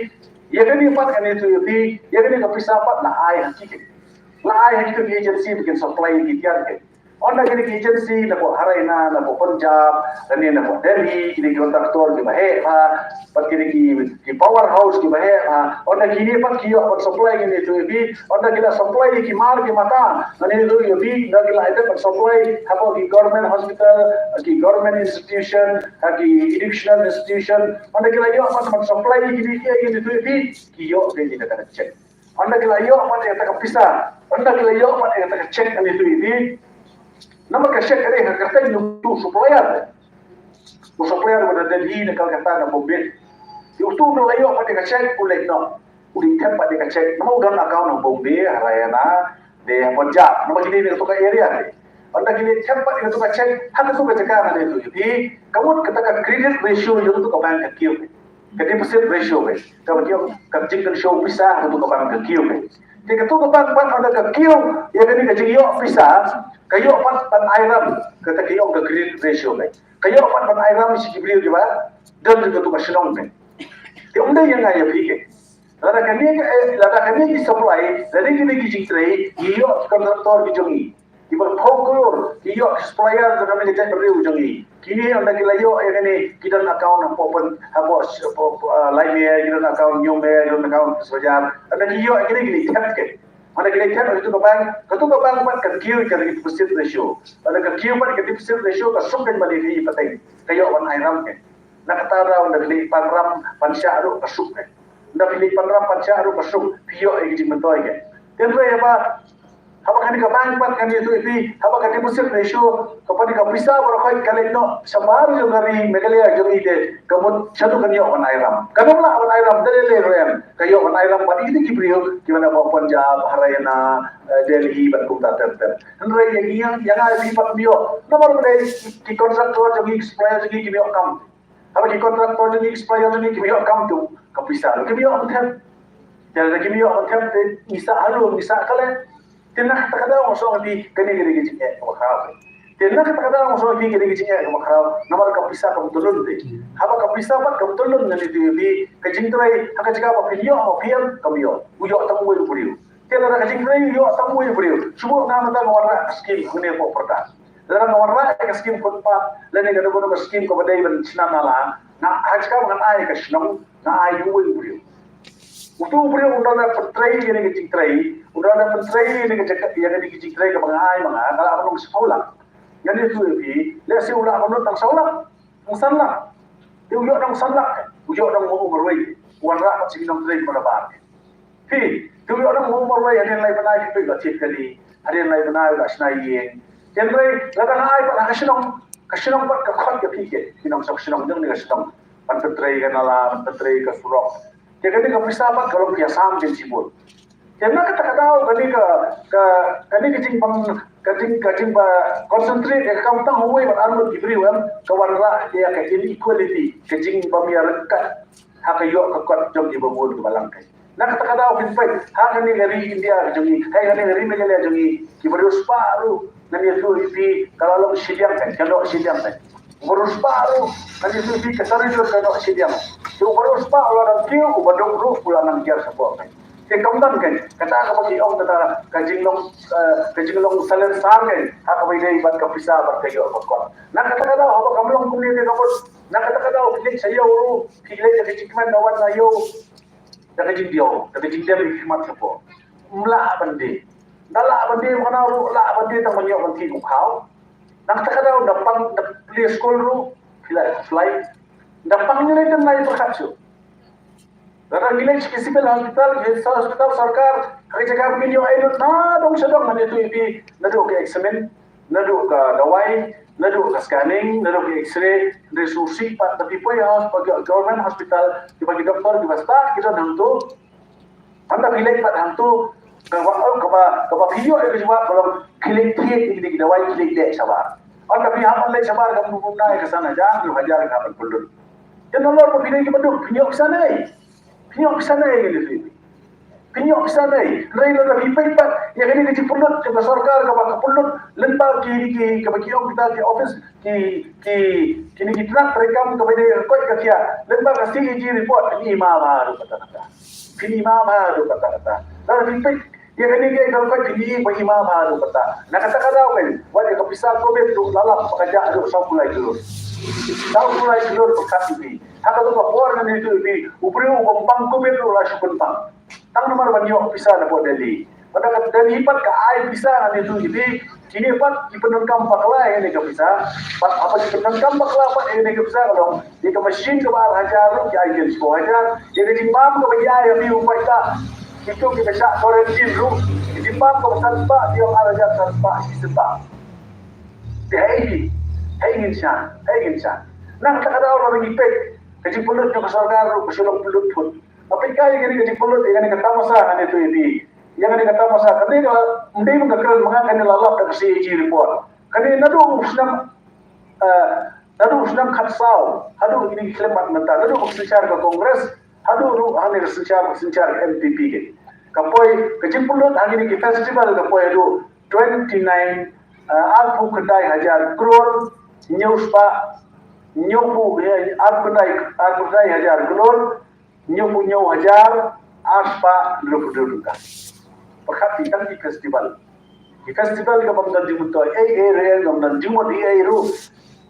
Ïa kane pat ngan ïathuh ïa phi, ïa kane ka pisa pat la ai ha ki kein. La ai ha kito ki agency ba kin supply ïa ki tiar kein. Ynda kine ki agency napoh Haryana, napoh Punjab, lane napoh Delhi, kine ki contractor kiba heh bha, bad kine ki, ki power house kiba heh bha. Ynda kine pat ki ïoh ban supply, ngan ïathuh ïa phi. Ynda ki la supply ïa ki mar ki mata, ngan ïathuh ïa phi. Ynda ki la ïoh ban supply hapoh ki government hospital, ki government institution, ha ki educational institution, ynda ki la ïoh ban, ban supply ïa kine ki, ngan ïathuh ïa phi. Ki ïoh kein ïa kata ka check. Ynda ki la ïoh pat ïa kata ka pisa, ynda ki la ïoh pat ïa kata ka check, ngan ïathuh ïa phi. Namar ka check ka dei ha ka kyrteng jong utu u supplier. U supplier uba na Delhi, na Calcutta, na Bombay. Te utu uba la ïoh pat ïa ka check u leit noh, u leit thep pat ïa ka check. Namar u don account ha Bombay, ha Haryana, ne ha Punjab. Namar ki dei na kato ka area te. Ynda ki leit thep pat ïa kato ka check ha kato ka jaka, ngan ïathuh ïa phi, ka mut kata ka credit ratio jong kato ka bank ka kiew. Ka deposit ratio, ka, ka, ka jingkynshew pisa ha kato ka bank ka kiew. Te kato ka bank pat ynda ka kiew ïa kane ka jingïoh pisa, ka ïoh pat ban ai ram, kata ka ïoh ka credit ratio. Ka ïoh pat ban ai ram sha ki briew kiba don ha kato ka shnong. Te ym dei ïa nga ïa phi. Lada kane ka, eh, lada kane ki supply, lada kine ki jingtrei, ki ïoh ki contractor ki jong ngi, kiba phew klur, ki ïoh ki supplier jong kane ka jaitbynriew jong ngi. Kine ynda ki la ïoh ïa kane, ki don account hapoh pyn, hapoh, hapoh, uh, Laitmur, ki don account Hynñiewmere, ki don account Sawbajar. Ynda ki ïoh ïa kine, ki leit thep ke. Ynda ki leit thep, kato ka bank, kato ka bank pat ka kiew ïa ka deposit ratio. Ynda ka kiew pat ïa ka deposit ratio, ka suk ka ban ïa ka pateng, ka ïoh ban ai ram ke. Na kata ka daw, ynda phi leit pan ram pan shah ruh ka suk ke. Ynda phi leit pan ram pan shah ruh ka suk, phi ïoh ïa ka jingmyntoi ke. Te hynrei haba, haba kane ka bank pat, ngan ïathuh ïa phi, haba ka deposit ratio, kaba kane ka pisa baroh khoit ka leit noh shabar jong ka ri Meghalaya jong ngi te, ka mut shaduh kan ïoh ban ai ram. Kan ym lah ban ai ram, te lei lei ruh em, ka ïoh ban ai ram bad ïa kine ki briew kiba na Punjab, Haryana, eh, Delhi bad kumta ter ter. Hynrei ïa ngi, ïa nga ïa phi pat ym ïoh. Namar balei? Ki contractor jong ngi, ki supplier jong ngi kim ïoh kam. Haba ki contractor jong ngi, ki supplier jong ngi kim ïoh kam, to ka pisa ruh kim ïoh ban thep. Te lada kim ïoh ban thep, te ngi sah harum, ngi sah kale. Te na kata ka daw nga sngew ïa phi, kane ka dei ka jingeh kaba khraw. Te na kata ka daw nga sngew ïa phi, ka dei ka jingeh kaba khraw. Namar ka pisa kam tyllun te. Haba ka pisa pat kam tyllun, ngan ïathuh ïa phi, ka jingtrei ha ka jaka ba phin ïoh, ba phin ïoh, kam ïoh. U ïoh tang uwei u briew. Te lada ka jingtrei u ïoh tang uwei u briew, shu buh nga mynta nga wanrah ka skim hangne hapoh pyrta. Lada nga wanrah ïa ka skim footpath lane kano kano ka skim kaba dei ban shna nala, nga ha ka jaka ba ngan ai ïa ka shnong, nga ai ïa uwei u briew. Utu u briew un da pyntrei ïa kane ka jingtrei, un da pyntrei ïa kane ka jaka, ïa kane ka jingtrei kaba nga ai ma nga, ka lah ban long shiphew lak. Ngan ïathuh ïa phi, lehse u lah ban lut tang saw lak, tang san lak. Te u ïoh tang san lak, u ïoh tang ma u marwei, u wanrah pat sha ki nongtrei kiba na bar. Phi, te u ïoh tang ma u marwei, hadien lai bnai phi peit la thied kali, hadien lai bnai la shna ïing. Hynrei lada nga ai pat ha ka shnong, ka shnong pat ka khot ïa phi ke, ki nongshong shnong jong kane ka shnong, ban pyntrei ka nala, ban pyntrei ka surok. Te kane ka pisa pat ka long pisa sam jong shibun. Te na kata ka daw kane ka, ka, kane ka jingbym, ka jing, ka jingba concentrate ïa ka kam tang ha uwei bad arngut ki briew, em, ka wanrah ïa ka inequality, ka jingbym ïaryngkat ha ka ïoh ka kot jong kiba bun kiba lang kai. Na kata ka daw phin peit ha kane ka ri India ka jong ngi, ha kane ka ri Meghalaya jong ngi, ki briew spah ruh, ngan ïathuh ïa phi, ka la long shiliang kai, ka long shiliang kai. Ki briew spah ruh, ngan ïathuh ïa phi, ka sari ruh ka long shiliang. Te u briew spah u la nang kiew, u baduk ruh u la nang jar shapoh kai. Te kam don kai, kata kaba ki ong kata ka jinglong, eh, ka jinglong salonsar kai ha kaba ïadei bad ka pisa bad ka ïoh ka kot. Na kata ka daw haba kam long kumne te ka mut, na kata ka daw phi leit sha ïew ruh, phi leit da ka jingkmen na wan na ïew, da ka jingdiaw, da ka jingdiaw ïa ka khmat shapoh. Ym lah ban die. Da lah ban die, mano ruh lah ban die tang ban ïoh ban thied u khaw. Na kata ka daw da pang, da plie skul ruh phi la flight. Da pang ngi leit, ngi leit pyrkhat shuh. Lada ngi leit sha ki civil hospital, ki hospital sorkar, ha ki jaka ba ngin ïoh ai lut nadong shadong, ngan ïathuh ïa phi, naduh ka examine, naduh ka dawai, naduh ka scanning, naduh ka X-ray, hynrei sngewsih pat lada phi poi ha hos-, ha government hospital, kiba ki doktor kiba stad ki don hangto. Hynda phi leit pat hangto, kaba, kaba, kaba phi ïoh ïa ka jubab ka long, ki leit thied ïa kine ki dawai, ki leit leh shabar. Hynda phi hap ban leit shabar, ka bun bun na ïa ka san hajar, hynriew hajar ka hap ban pynlut. Te nalor ba phi dei kiba duk, phin ïoh pisa naei? Phin ïoh pisa naei, ngan ïathuh ïa phi? Phin ïoh pisa naei? Hynrei lada phi peit pat ïa kane ka jingpynlut jong ka sorkar kaba ka pynlut lyngba ki, ki, kaba ki ong kita ki office, ki, ki, kine ki tnat treikam kaba ïadei ka koit ka khiah, lyngba ka C A G report, phin i ma bha haduh katta katta. Phin i ma bha haduh katta katta. Lada phi peit ïa kane ka koit, phin i ba i ma bha haduh katta. Na kata ka daw, peit, wat ïa ka pisa Covid ruh la lap ba ka jah haduh sawphew lai klur. Sawphew lai klur ba kat ïa phi. Ha kato ka por, ngan ïathuh ïa phi, u briew u bym pang Covid ruh u la shu pynpang. Tang namar ban ïoh pisa na pdeng Delhi. Bad ka Delhi pat ka ai pisa, ngan ïathuh ïa phi, kine pat ki pyndonkam bakla ïa kane ka pisa. Bad haba ki pyndonkam bakla pat ïa kane ka pisa, ka long ïa ka machine kaba ar hajar ruh ki ai kin shiphew hajar. Ïa ka jingbam kaba ki ai ha phi u paidbah, Kito kiba shah quarantine ruh ki jingpang kaba san spah, ki ong ar hajar san spah shi senta. Te hei hi, hei ngin sha, hei ngin sha. Na kata ka daw lada ngi peit ka jingpynlut jong ka sorkar ruh ka shu long pynlut phut. Nga peit kai ïa kane ka jingpynlut ïa kane ka tamasa kane tu ïa phi. Ïa kane ka tamasa kane ka mdei ba nga kren ma nga kane la lap da ka C A G report. Kane naduh u snem, eh, naduh u snem khatsaw haduh kine ki khlem bad mynta, naduh ka synshar ka Congress haduh ruh hangne ka synshar, ka synshar N P P ke. Ka poi ka jingpynlut ha kine ki festival ka poi haduh twenty nine, eh, arphew khyndai hajar klur, hynñiew spah, hynñiewphew, eh, arphew khyndai, arphew khyndai hajar klur, hynñiewphew hynñiew hajar ar spah hynriewphew hynriew tyngka. Pyrkhat ïa tang ki festival. Ki festival kaba ym don jingmyntoi ei ei ruh, ym don jingmut ei ei ruh.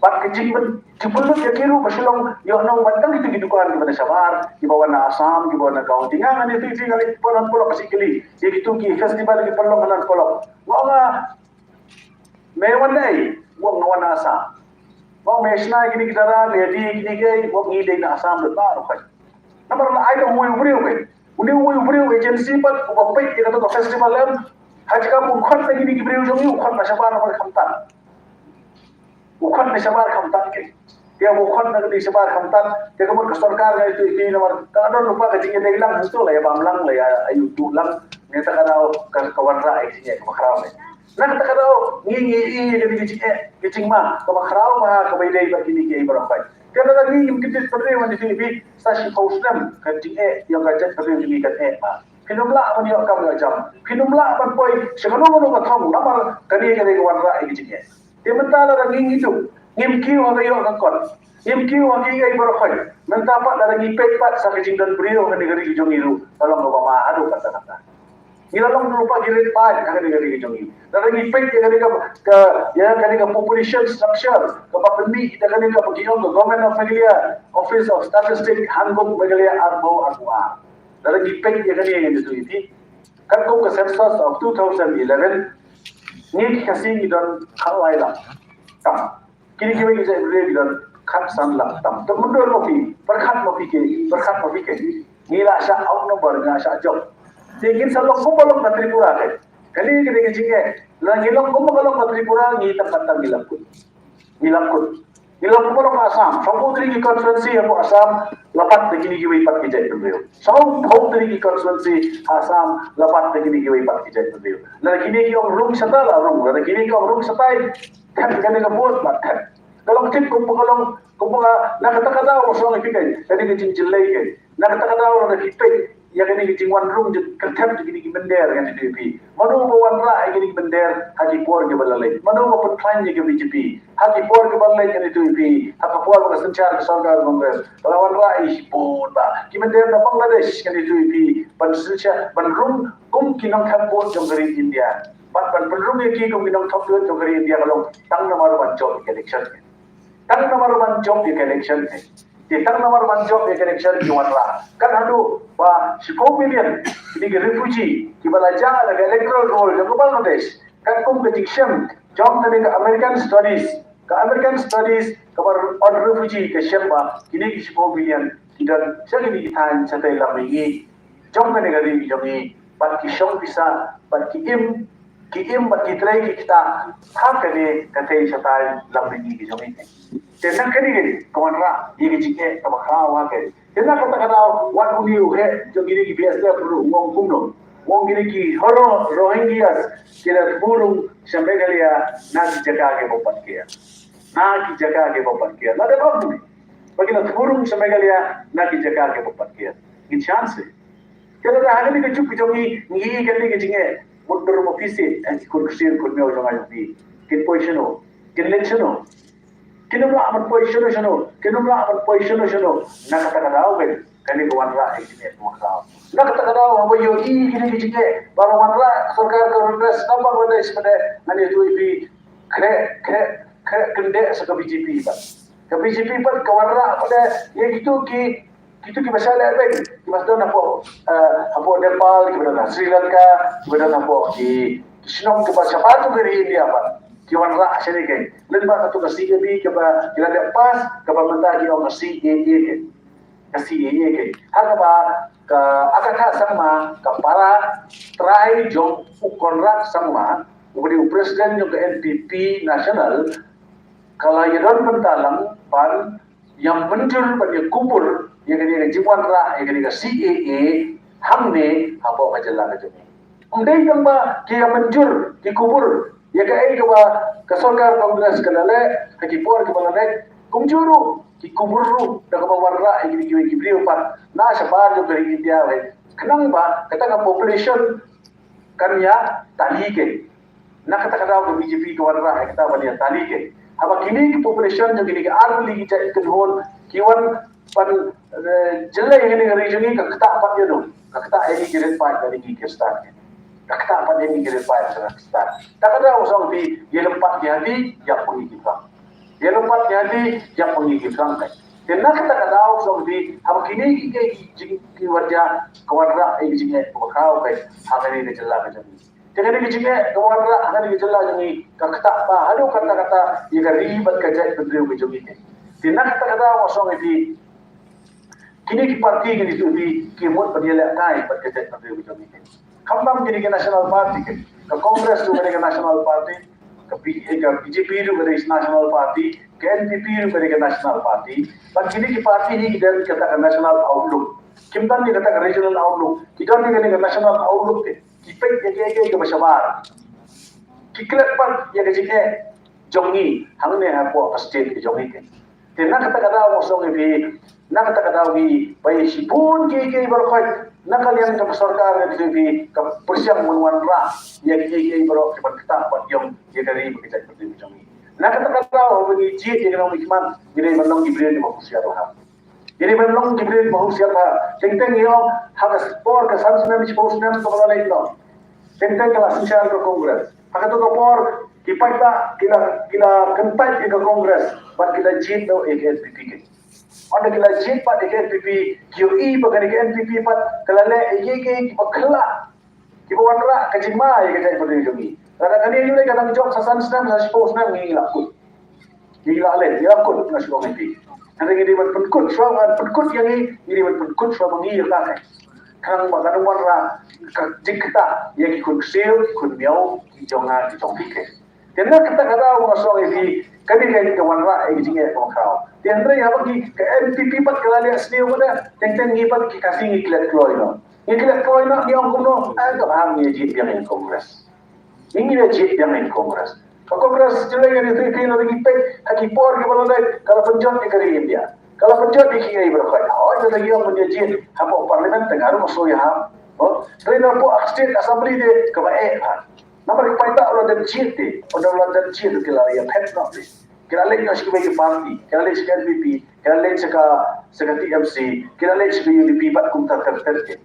Bad ka jingmut, jingmut ïa ki ruh ba shu long ïoh nong bad tang kito ki dukan kiba na shabar, kiba wan na Assam, kiba wan na Guwahati. Nga ngan ïathuh ïa phi, nga leit pynlong polok ka shi kali ïa kito ki festival ki pynlong hanan polok. Nga ong, ah, me wan dei, nga ong nga wan na Assam. Nga ong me shna kine ki dara, me die kine ki, nga ong ngi dei na Assam lut baroh khoit. Namar la ai da uwei u briew, eh. Une uwei u briew agency pat uba peit ïa kata ka festival em. Ha jaka ba u khot na kine ki briew jong ngi, u khot na shabar namar khamtam. U khot na shabar khamtam ke. Te u khot na kane shabar khamtam. Te ka mut ka sorkar nga ïathuh ïa phi namar ka don lypa ka jingïadei lang, hangto la ïa bam lang, la ïa ayu tu lang. Nangta ka daw ka, ka wanrah ïa ka jingeh kaba khraw. Na kata ka daw ngi, ngi ïohi ïa kane ka jingeh, ka jingma kaba khraw bha kaba ïadei bad kine kiei baroh khoit. Te lada ngi ngim kyndit bynriew, ngan ïathuh ïa phi, sa shiphew snem ka jingeh ïa ka jaitbynriew jong ngi kan eh bha. Phin ym lah ban ïoh kam ïoh jam. Phin ym lah ban poi sha kano kano ka thong namar kane ka dei ka wanrah ïa ka jingeh. Te mynta lada ngi, ngi duk, ngim kiew ha ka ïoh ka kot, ngim kiew ha kiei baroh khoit. Mynta pat lada ngi peit pat sa ka jingdon briew ha kane ka ri ka jong ngi ruh ka long kaba ma haduh katta katta. Ngi la long lypa ki rit paid ha kane ka ri ka jong ngi. Lada ngi peit ïa kane ka, ka, ïa kane ka population structure kaba pynmih da kane kaba ki ong ka Government of Meghalaya, Office of Statistics, Handbook Meghalaya arphew arphew ar. Lada ngi peit ïa kane, ngan ïathuh ïa phi, katkum ka census of two thousand eleven, ngi ki Khasi ngi don khatlai lak tam. Kine kiwei ki jaitbynriew ki don khatsan lak tam. Te mynta ma phi, pyrkhat ma phi ke, pyrkhat ma phi ke. Ngi la shah outnumber, ngi la shah jop. Te ngin sa long kumba long ka Tripura ke. Kane, kane ka jingeh. Lada ngi long kumba ka long ka Tripura, ngi tam, tam ngi la kut. Ngi la kut. Ngi long kumba long ka Assam. Shiphew tylli ki constituency hapoh Assam la bat da kine kiwei pat ki jaitbynriew. Shiphew tylli ki constituency ha Assam la bat da kine kiwei pat ki jaitbynriew. Lada kine ki ong rung shatai la rung. Lada kine ki ong rung shatai, thep kane ka vote, la thep. Ka long tip kumba ka long, kumba ka, na kata ka daw, shu ong ïa phi kai, kane ka jingjyllei kai. Na kata ka daw lada phi peit ïa kane ka jingwan rung jingkyrthep jong kine ki mynder, ngan ïathuh ïa phi. Mano ba wanrah ïa kine ki mynder ha ki por kiba la leit? Mano ba pynkhlaiñ ïa ka B J P ha ki por kiba la leit, ngan ïathuh ïa phi? Ha ka por ba ka synshar ka sorkar Congress ka la wanrah ïa ki bun bah ki mynder na Bangladesh, ngan ïathuh ïa phi, ban synshar, ban rung kum ki nongthep vote jong ka ri India. Bad ban pynrung ïa ki kum ki nongthep vote jong ka ri India ka long tang namar ban jop ïa ka election. Tang namar ban jop ïa ka election. Te tang namar ban jop ïa ka election ki wanrah. Kat haduh ba shiphew million kine ki refugee kiba la jah na ka electoral roll jong ka Bangladesh. Katkum ka jingshem jong kane ka American Studies, ka American Studies kaba on refugee ka shem ba kine ki shiphew million ki don sha kine ki thaiñ shatai lam mihngi jong kane ka ri jong ngi, bad ki shong pisa, bad ki im, ki im bad ki trei ki ktah ha kane ka thaiñ shatai lam mihngi ki jong ngi. Te na kane ka dei ka wanrah ïa ka jingeh kaba khraw ha kane. Te na kata ka daw wat une u heh jong kine ki B S F ruh u ong kumno? U ong kine ki Horo-, Rohingyas ki la thmu rung sha Meghalaya na ki jaka kiba pat kiar. Na ki jaka kiba pat kiar. Lada ba bun ba ki la thmu rung sha Meghalaya na ki jaka kiba pat kiar, ngin shan seh. Te lada ha kane ka juk ka jong ngi ngi ïohi kane ka jingeh, mutdur ma phi seh, eh, ki khun ksiew khun miaw jong ngi, kin poi shano? Kin leit shano? Kin ym lah ban poi shano shano, kin ym lah ban poi shano shano. Na kata ka daw kane, kane ka wanrah ïa ka jingeh kaba khraw. Na kata ka daw haba ïohi kine ki jingeh ba la wanrah sorkar Congress na Bangladesh pat, ngan ïathuh ïa phi, khreh, khreh, khreh kyndeh sa ka B J P pat. Ka B J P pat ka wanrah pat ïa kito ki, kito kiba shah lehbeiñ, kiba don hapoh, eh, hapoh Nepal, kiba don ha Sri Lanka, kiba don hapoh ki, ki shnong kiba shabar jong ka ri India pat. Ki wanrah shane kein. Lem bad kato ka C A A kaba ki la dep pass, kaba mynta ki ong ka C A A kein. Ka C A A kein. Ha kaba Ka Agatha Sangma, ka para trai jong u Conrad Sangma, uba dei u president jong ka N P P National, ka la ïadon bynta lang ban ïa mynjur ban ïa kubur ïa kane ka jingwanrah ïa kane ka C A A hangne hapoh ka jylla ka jong ngi. Ym dei tang ba ki ïa mynjur ki kubur ïa kaei kaba ka sorkar Congress ka la leh ha ki por kiba la leit, kumjuh ruh ki kubur ruh da kaba wanrah ïa kine kiwei ki briew pat na shabar jong ka ri India wei. Khnang ba kata ka population kan ïa tali keiñ. Na kata ka daw ka B J P ka wanrah ïa kata ban ïa tali keiñ. Haba kine ki population jong kine ki ar tylli ki jait kynhun ki wan ban, eh, jyllei ïa kane ka ri jong ngi, ka ktah pat ïa no? Ka ktah ïa ngi ki riewpaid bad ïa ngi ki Khristan. Ka ktah pat ïa ngi ki riewpaid bad ïa ngi ki Khristan. Ta ka daw song phi, ïa lympat ïa phi, ïa pyngi ki plang. Ïa lympat ïa phi, ïa pyngi ki plang kai. Te na kata ka daw song phi, haba kine ki, ki, ki, ki wanrah, ka wanrah ïa ki jingeh kaba khraw kai ha kane ka jylla ka jong ngi. Te kane ka jingeh ka wanrah ha kane ka jylla jong ngi ka ktah ba haduh katta katta ïa ka ri bad ka jaitbynriew ka jong ngi. Te na kata ka daw nga song ïa phi, kine ki party kine tu phi ki mut ban ïalehkai bad ka jaitbynriew ka jong ngi. Khamtam kine ki national party ki, ka Congress ruh ka dei ka national party, ka B-, eh, ka B J P ruh ka dei national party, ka N P P ruh ka dei ka national party. Bad kine ki party hi ki don kata ka national outlook. Kim don ïa kata ka regional outlook, ki don ïa kata ka national outlook. Ki peit ïa kiei kiei kiba shabar. Ki klet pat ïa ka jingeh jong ngi hangne hapoh ka state ka jong ngi. Te na kata ka daw nga song ïa phi, na kata ka daw ngi ba ïa shibun kiei kiei baroh khoit na ka liang jong ka sorkar ngi ïa phi ka pyrshang ban wanrah ïa kiei kiei baroh kiban ktah ban ïong ïa ka ri bad ka jaitbynriew ka jong ngi. Na kata ka daw ba ngi jied ïa ka nongmihkhmat ngi dei ban long ki briew kiba husiar bha. Ngi dei ban long ki briew ba husiar bha. Teng teng ngi ong ha ka por ka san snem shiphew snem kaba la leit noh, teng teng ka la synshar ka Congress. Ha kato ka por ki paidbah ki la, ki la kyntait ïa ka Congress bad ki la jied noh ïa ka N P P. Ynda ki la jied pat ïa ka N P P, ki ïohi ba kane ka N P P pat ka la leh ïa kiei kiei kiba khlaiñ, kiba wanrah ka jingma ïa ka jaitbynriew jong ngi. Lada kane ïa u lei ka dang jop sa san snem, sa shiphew snem, ngi la kut. Ngi la leh, ngi la kut, nga shu ong ïa phi. Hynrei ngi dei ban pynkut shuwa, ban pynkut ïa ngi, ngi dei ban pynkut shuwa ma ngi ïa ka. Khnang ba kan wanrah ka jingktah ïa ki khun ksiew, ki khun miaw ki jong nga ki jong phi. Te na kata ka daw nga shu ong ïa phi, kane ka wanrah ïa ki jingeh kaba khraw. Te hynrei haba ki ka N P P pat ka la leh sniew pat, teng teng ngi pat ki Khasi ngi klet kloi noh. Ngi klet kloi noh, ngi ong kumno, ai ka bha ngi jied biang ïa ka Congress. Ngi ïa jied biang ïa ka Congress. Ka Congress jyllei ngi ïathuh ïa phi, lada ngi peit ha ki por kiba la leit, ka la pynjot ïa ka ri India. Ka la pynjot ïa kiei baroh khoit. Hooid, lada ngi ong ban ïa jied hapoh Parliament te nga ruh nga sngew ïahap. Hooid, hynrei napoh State Assembly te kaba eh bha. Namar ki paidbah u la dep jied te, u la dep jied te, ki la ïaphet noh te. Ki la leit noh sha kiwei ki party, ki la leit sha ka N P P, ki la leit sha ka, sha ka T M C, ki la leit sha ka U D P bad kumta ter ter te.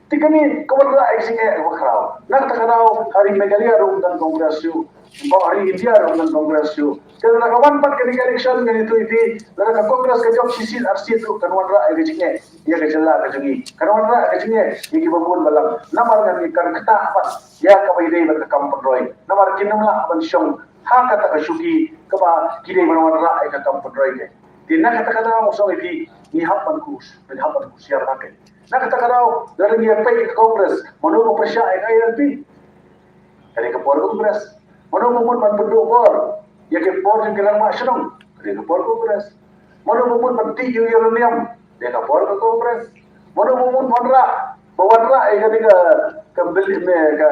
Te kane ka wanrah ïa ka jingeh kaba khraw. Na kata ka daw ha ri Meghalaya ruh ym don Congress shuh. Bad ha ri India ruh ym don Congress shuh. Te lada ka wan pat kane ka election, ngan ïathuh ïa phi, lada ka Congress ka jop shi seat ar seat ruh kan wanrah ïa ka jingeh ïa ka jylla ka jong ngi. Kan wanrah ïa ka jingeh ïa kiba bun balang. Namar ngan ïa kan ktah pat ïa kaba ïadei bad ka kam pynroi. Namar kin ym lah ban shong ha kata ka shuki kaba ki dei ban wanrah ïa ka kam pynroi te. Te na kata ka daw nga shu ong ïa phi, ngi hap ban kus, ngi hap ban husiar bha te. Na kata ka daw, lada ngi ïa peit ïa ka Congress, mano ba pyrshah ïa ka I L P? Ka dei ka por Congress. Mano ba mut ban pynduh bor ïa ka por jong ki rangbah shnong? Ka dei ka por Congress. Mano ba mut ban tih ïa u uranium? Ka dei ka por ka Congress. Mano ba mut wanrah, ba wanrah ïa ka dei ka, ka building, ka,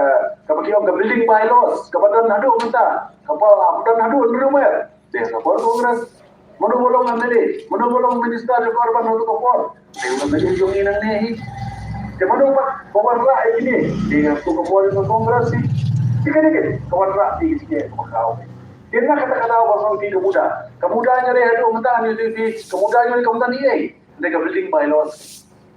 kaba ki ong ka building bylaws, kaba don haduh mynta, kaba don haduh hynriew mer? Dei ka por Congress. Mano ba long M L A, mano ba long minister jong ka urban ha kato ka por? Dei u M L A jong ngi nangne hi. Te mano ba, ba wanrah ïa kine? Dei ha kato ka por jong ka Congress hi. Te kane ka, ka wanrah ïa kine, ka wanrah. Te na kata ka daw ba song phi ka MUDA. Ka MUDA ngi dei haduh mynta ngi dei phi, ka MUDA ngi dei ka MUDA ni ei. Dei ka building bylaws.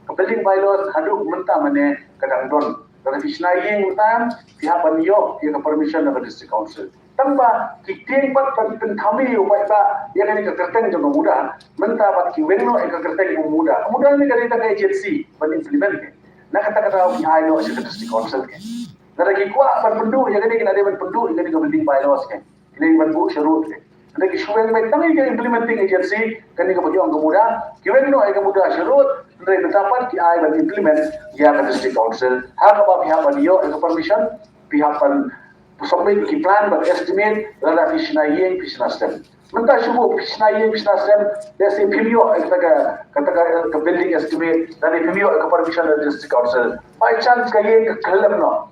Ka building bylaws haduh mynta mane ka dang don. Lada phi shna ïing mynta, phi hap ban ïoh ïa ka permission na ka District Council. Tang ba ki tieng pat ban pynthame ïa u paidbah ïa kane ka kyrteng jong ka MUDA, mynta pat ki weng noh ïa ka kyrteng jong ka MUDA. Ka MUDA ne ka dei tang ka agency ban implement ke. Na kata ka daw ki ai noh sha ka District Council ke. Lada ki kwah ban pynduh ïa kane, ki la dei ban pynduh ïa kane ka building bylaws ke. Ki la dei ban buh sharud ke. Lada ki shu weng beit tang ïa ka implementing agency, kane kaba ki ong ka MUDA, ki weng noh ïa ka MUDA sharud, Hynrei mynta pat ki ai ban implement ïa ka district council. Ha kaba phi hap ban ïoh ïa ka permission, phi hap ban submit ki plan bad estimate, lada phi shna ïing, phi shna stem. Mynta shu buh phi shna ïing, phi shna stem, lehse phim ïoh ïa kata ka, kata ka, ka building estimate, lada phim ïoh ïa ka permission na district council. By chance ka ïing ka khyllem noh.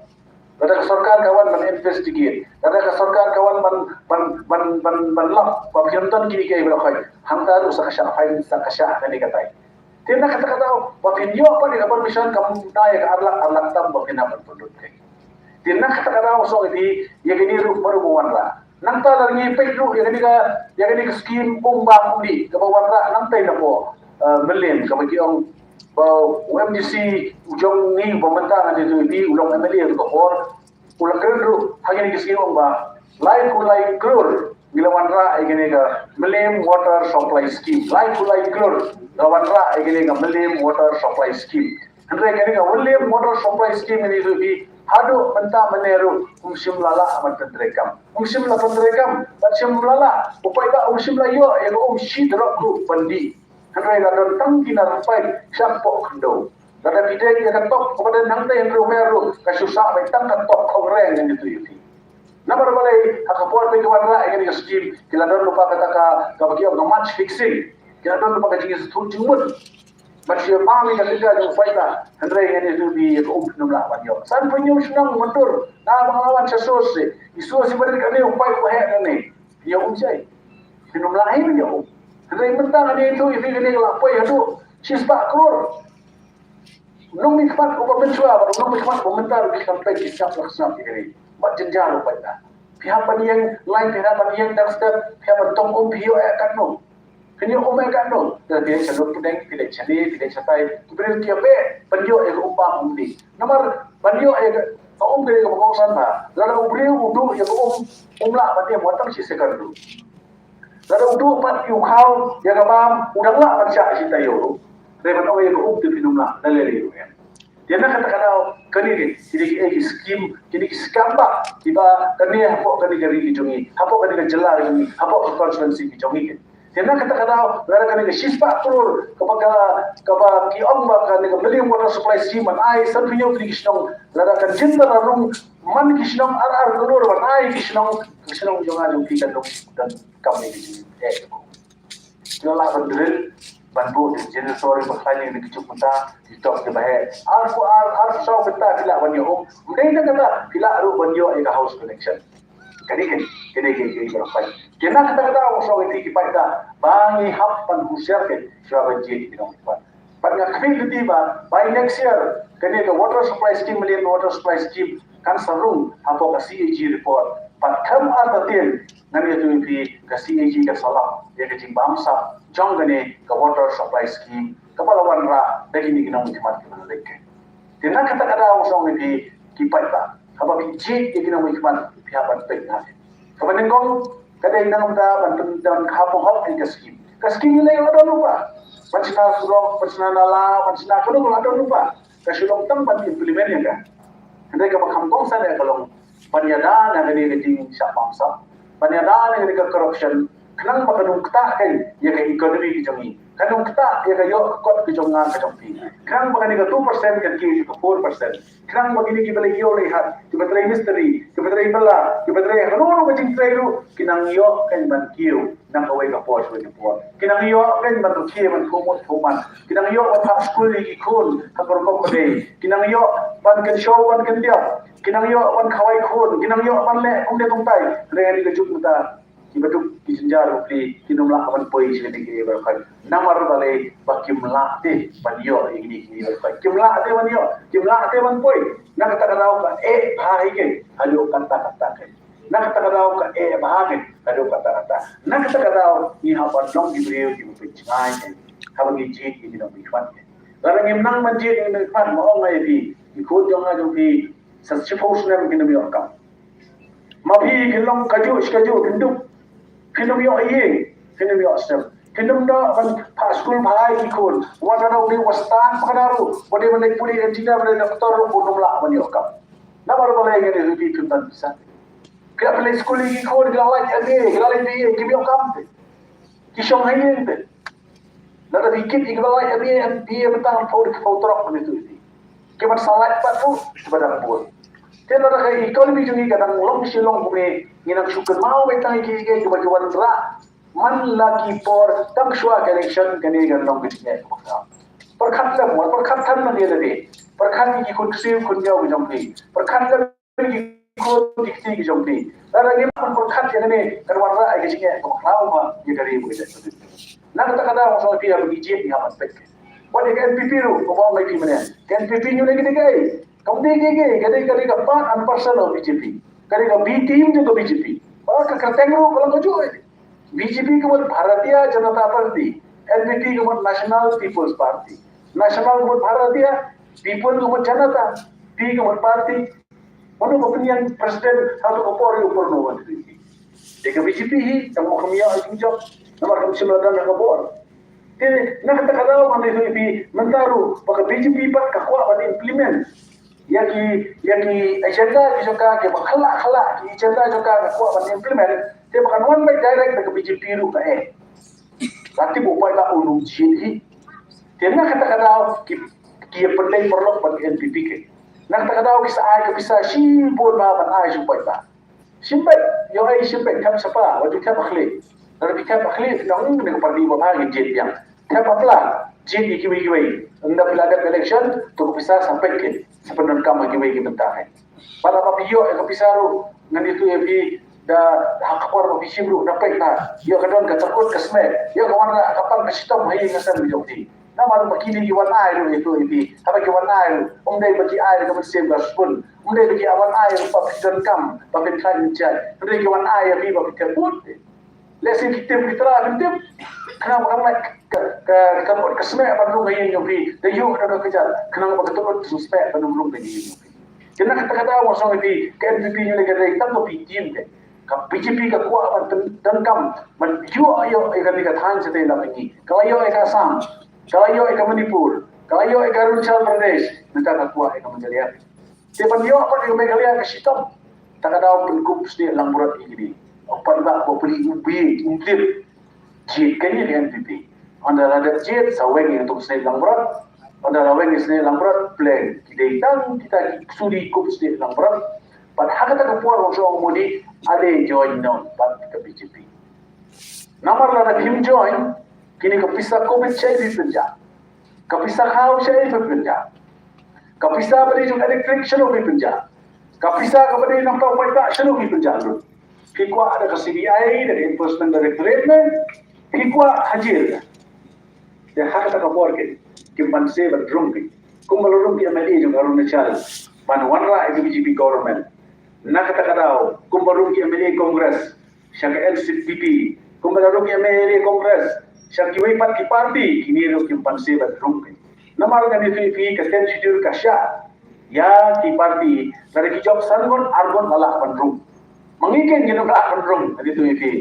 Lada ka sorkar ka wan ban investigate, lada ka sorkar ka wan ban, ban, ban, ban, ban lap ba phi ym don kine kiei baroh khoit, hangta ruh sa ka shah fine, sa ka shah kane katai. Te na kata ka daw ba phin ïoh pat ïa ka permission, kam da ïa ka ar lak, ar lak tam ba phin hap ban pynlut. Te na kata ka daw song ïa kine ruh baroh ba wanrah. Nangta lada ngi peit ruh ïa kane ka, ïa kane ka skim um bam um dih kaba wanrah nangta na pdeng, eh, Mylliem, kaba ki ong ba u M D C u jong ngi ba mynta ngan ïathuh ïa phi, u long M L A ruh ka por, u la kren ruh ha kane ka skim, ong ba lai phew lai klur ngi la wanrah ïa kane ka Mylliem Water Supply Scheme. Lai phew lai klur la wanrah ïa kane ka Mylliem Water Supply Scheme. Hynrei kane ka Mylliem Water Supply Scheme ngan ïathuh ïa phi, haduh mynta mynne ruh um shym la lah ban pyntreikam. Um shym la pyntreikam, bad shym la lah. U paidbah um shym la ïoh ïa ka um shi drop ruh ban dih. Hynrei la don tang ki nar paip shapoh khyndew. Lada phi dei ïa ka top kaba don hangtei hynriew mer ruh, ka shu sah beit tang ka top khongreng, ngan ïathuh ïa phi. Namar balei? Ha ka por ba ki wanrah ïa kane ka skim, ki la don lypa kata ka, kaba ki ong ka match fixing. Ki la don lypa ka jingïasyrdoh jingmut. Bad shu bam ïa ka lynga jong u paidbah, hynrei ngan ïathuh ïa phi, ïa ka um phin ym lah ban ïoh. San phew hynñiew shnong mynta, na ba nga la wan sha source, i source i ba rit kane, u paip uba heh kane, phin ïoh um shai? Phin ym lah hi ban ïoh um. Hynrei mynta ngan ïathuh ïa phi, kane ka la poi haduh shispah klur. U nongmihkhmat uba mynshuwa bad u nongmihkhmat uba mynta ruh ki campaign ki sngap la sngap ïa kane. Bad jynjar u paidbah. Phi hap ban ïeng lain, phi hap ban ïeng dang step, phi hap ban tong um, phi ïoh ïa katno? Phin ïoh um ïa katno? Lada phi leit sha Nongpdeng, phi leit sha ne, phi leit shatai, ki briew ki ïa beh ban ïoh ïa ka um bam um dih. Namar ban ïoh ïa ka um, ka dei kaba kongsan bha. Lada u briew u duh ïa ka um, um lah ban im wat tang shi second ruh. Lada u duh pat ïa u khaw, ïa ka bam, u dang lah ban shah shi taïew ruh. Hynrei ban ong ïa ka um te phin ym lah, lada lei lei ruh em. Te na kata ka daw, kane ki, kine ki, eh, ki skim, kine ki skam bah kiba kane hapoh kane ka ri ki jong ngi, hapoh kane ka jylla ki jong ngi, hapoh ka constituency ki jong ngi. Te na kata ka daw, lada kane ka shispah klur kaba ka, kaba ki ong ba kane ka Mylliem Water Supply Scheme ban ai san phew hynñiew tylli ki shnong, lada kan jin da la rung man ki shnong ar ar klur ban ai ki shnong, ki shnong jong nga jong phi kan long, kan kam ïa ki jingeh. Ki la lah ban drill, ban buh ki generator ba khlaiñ ïa ki juk mynta, ki tok kiba heh. Arphew ar, arphew saw kynta ki lah ban ïoh um. Ym dei tang kata, ki lah ruh ban ïoh ïa ka house connection. Kane kane, kane kane kane kane kane. Kane kata kata, ong song ïa ki paidbah ba ngi hap ban husiar kane, shuwa ban jied ïa ki nongmihkhmat. Bad nga khmih lynti ba by next year, kane ka water supply scheme, Mylliem Water Supply Scheme, kan sa rung hapoh ka C A G report. Bad kham artatien ngan ïathuh ïa phi, ka C A G kan sa lap ïa ka jingbamsap jong kane ka water supply scheme kaba la wanrah da kine ki nongmihkhmat kiba la leit. Te na kata ka daw, ong song ïa phi ki paidbah, haba phi jied ïa ki nongmihkhmat, phi hap ban peit na. Kaba nyngkong, ka dei na ka bynta ban pyn, ban kha pynhok ïa ka skim. Ka skim ngi la don lypa. Ban shna surok, ban shna nala, ban shna kano kano la don lypa. Ka shu long tang ban implement ïa ka. Hynrei kaba kham kongsan ïa ka long ban ïada na kane ka jingshah bamsap, ban ïada na kane ka corruption, khnang ba kan ym ktah kein ïa ka economy ka jong ngi, kan ym ktah ïa ka ïoh ka kot ka jong nga ka jong phi. Khnang ba kane ka two percent kan kiew sha ka four percent. Khnang ba kine kiba la ïoh la ïaid, kiba trei mistri, kiba trei bylla, kiba trei ha kano kano ka jingtrei ruh, ki nang ïoh kein ban kiew na kawei ka por sha kawei ka por. Ki nang ïoh kein ban rkhie, ban khuid mut khuid man. Ki nang ïoh ban phah skul ïa ki khun ha ka rukom ba dei. Ki nang ïoh ban kynshew ban kyndiap. Ki nang ïoh ban khawai khun. Ki nang ïoh ban leh kumne kumtai. Hynrei ha kane ka juk mynta, kiba duk ki jynjar u pli, kim lah ban poi sha kine kiei baroh khoit. Namar balei? Ba kim lah te ban ïoh ïa kine kiei baroh khoit. Kim lah te ban ïoh, kim lah te ban poi. Na kata ka daw ka eh bha hi kein haduh katta katta kein. Na kata ka daw ka eh bha kein haduh katta katta. Na kata ka daw ngi hap ban long ki briew kiba pynjngai kein haba ngi jied ïa ki nongmihkhmat kein. Lada ngim nang ban jied ïa ki nongmihkhmat, ma ong nga ïa phi, ki khun jong nga jong phi, sa shiphew snem kin ym ïoh kam. Ma phi phin long kajuh shi kajuh, phin duk, phin ym ïoh ïing, phin ym ïoh snem. Phin ym noh ban phah skul phah ai ki khun. Wat haba u dei uba stad ba ka daw ruh, ba dei ban leit pule engineer, ban leit doktor ruh, un ym lah ban ïoh kam. Namar balei? Ngan ïathuh ïa phi, phi ym don pisa. Ki la pynleit skul ïa ki khun, ki la lait M A, ki la leit B A, kim ïoh kam te. Ki shong ha ïing te. Lada phi kit ïa kiba lait M A, M B A, mynta phew, phew trok mynta ïa phi. Ki ban sa lait pat ruh kiba dang bun. Te lada ka economy jong ngi ka dang long shilong kumne, ngi nang shu kynmaw beit tang ïa ki, ïa ki, kiba ki wanrah man la ki por tang shuwa ka election, kane ka long ka jingeh kaba khraw. Pyrkhat lem, wat pyrkhat than man ïa lade. Pyrkhat ïa ki khun ksiew khun ïew ki jong phi. Pyrkhat lem ïa ki khun ki kti ki jong phi. Lada ngim pyrkhat ïa kane, kan wanrah ïa ka jingeh kaba khraw bha ïa ka ri bad ka jaitbynriew. Na kata ka daw nga sngewthuh ïa ba ngi jied ngi hap ban peit. Wat ïa ka N P P ruh, kaba ong ïa phi mynne. Ka N P P ngi leh kine kiei? Kam dei kiei kiei, ka dei, ka dei ka part and parcel of B J P. Ka dei ka B team jong ka B J P. Ba ka kyrteng ruh ka long kajuh. B J P ka mut Bharatiya Janata Party, N P P ka mut National People's Party, National ka mut Bharatiya, People ka mut Janata, P ka mut Party. Mano ba pynïeng president ha kato ka por ïa u Purnab Tripathy? Dei ka B J P hi, tang ba kam ïoh ïa ka jingjob, namar kam shym la don ha ka bor. Te na kata ka daw ngan ïathuh ïa phi mynta ruh ba ka B J P pat ka kwah ban implement ïa ki, ïa ki agenda ki jong ka, kiba khlak khlak ki agenda jong ka, ka kwah ban implement. Te ba kan wan beit direct na ka B J P ruh ka eh. Lada u paidbah u nym jied hi. Te na kata ka daw ki, ki ïa pynleit paralok bad ka N P P kein. Na kata ka daw ki sa ai ka pisa shibun bha ban ai sha u paidbah. Shim beit, ïoh ai shim beit, thep shapa, wat ju thep ha khlieh. Lada phi thep ha khlieh, phi ong, "Hmm, kane ka party ba bha, ngin jied biang." Thep ha pla, jied ïa kiwei kiwei. Ynda phi la dep election, to ka pisa sa peit kein, sa pyndonkam ha kiwei ki bynta kein. Bad lada phi ïoh ïa ka pisa ruh, ngan ïathuh ïa phi, da ha ka por ba phi shim ruh, da peit na, ïoh ka don ka tyrkut ka smet, ïoh ka wanrah ka pan ka shitom ha ïing ha sem jong phi. Namar ba kine ki wan ai ruh, ïathuh ïa phi, haba ki wan ai ruh, ym dei ba ki ai ruh ka mynsiem ka spoon, ym dei ba ki wan ai ruh ba phi donkam, ba phin khlaiñ jait, ym dei ki wan ai ïa phi ba phi thep vote. Lehse ki tip ki trai, phin tip. Khnang ba kan lait ka, ka, ka tyrkut ka smet ban rung ha ïing jong phi. Da ïoh da ka kjat. Khnang ba ka tyrkut ka smet ban rung ha ïing jong phi. Te na kata ka daw nga ong ïa phi, ka N P P ngi leh ka dei tang ka B team te. Ka B J P ka kwah ban tyn-, donkam, ban ïoh, ïoh ïa kane ka thaiñ shatei na ngi. Ka la ïoh ïa ka Assam, ka la ïoh ïa ka Manipur, ka la ïoh ïa ka Arunachal Pradesh, mynta ka kwah ïa ka Meghalaya. Te ban ïoh pat ïa ka Meghalaya ka shitom. Ta ka daw pynkup snieh langbrot ïa kine. Ong pat ba, ba pynkup, pynkup. Jied kein ïa ka N P P. Ynda la dep jied, sa weng ïa ka snieh langbrot. Ynda la weng ïa snieh langbrot, pleng. Ki dei tang kita ki sudi kup snieh langbrot. Bad ha kata ka por ong sha u Modi, ale join noh bad ka B J P. Namar lada phim join, kine ka pisa covid shaei phi pynjah? Ka pisa khaw shaei phi pynjah? Ka pisa ba dei jong electric shano phi pynjah? Ka pisa kaba dei na bynta u paidbah shano phi pynjah lut? Phi kwah da ka C B I, da ka Enforcement Directorate ne? Phi kwah ha jel? Te ha kata ka por kein, kim banse ban rung kein. Kumba la rung ki M L A jong ka Arunachal ban wanrah ïa ka B J P government. Na kata ka daw, kumba rung ki M L A Congress sha ka N C P P, kumba la rung ki M L A Congress sha kiwei pat ki party, kine ruh kim banse ban rung kein. Namar ngan ïathuh ïa phi, ka tenth schedule ka shah ïa ki party, lada ki jop san ngut, ar ngut la lah ban rung. Ma ngi kein ngin ym lah ban rung, ngan ïathuh ïa phi.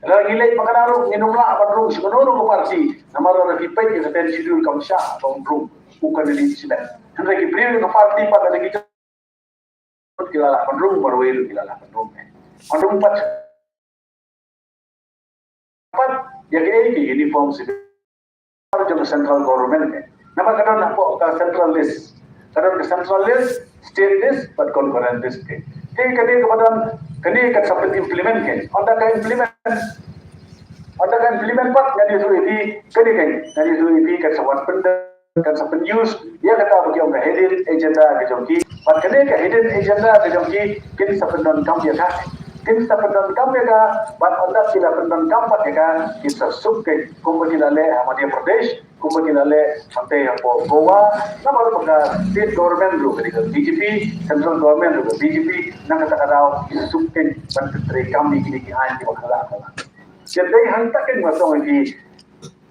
Lada ngi leit ba kane ruh ngin ym lah ban rung sha kano kano ka party. Namar lada phi peit ïa ka tenth schedule kam shah ban rung u candidate shimet. Hynrei ki briew ka party pat lada ki jop ki la lah ban rung, marwei ruh ki la lah ban rung. Ban rung pat, pat ïa kaei, ka uniform civil jong ka central government. Namar ka don hapoh ka central list. Ka don ka central list, state list bad concurrent list kein. Te kane kaba don, kane kan sa pyn-implement kein. Ynda ka implement, ynda ka implement pat, ngan ïathuh ïa phi, kane kein, ngan ïathuh ïa phi, kan sa wan pyndonkam, kan sa pyn-use ïa kata ba ki ong ka hidden agenda ka jong ki. Bad kane ka hidden agenda ka jong ki, kin sa pyndonkam ïa ka. Kin sa pyndonkam ïa ka, bad ynda ki la pyndonkam pat ïa ka, kin sa suk kein, kumba ki la leh ha Madhya Pradesh, kumba ki la leh hangtei hapoh Goa. Namar ba ka state government ruh ka dei ka B J P, central government ruh ka B J P, na kata ka daw ki suk kein ban pyntreikam ïa kine ki aiñ kiba khlak khlak. Te dei hangta kein nga ong ïa phi,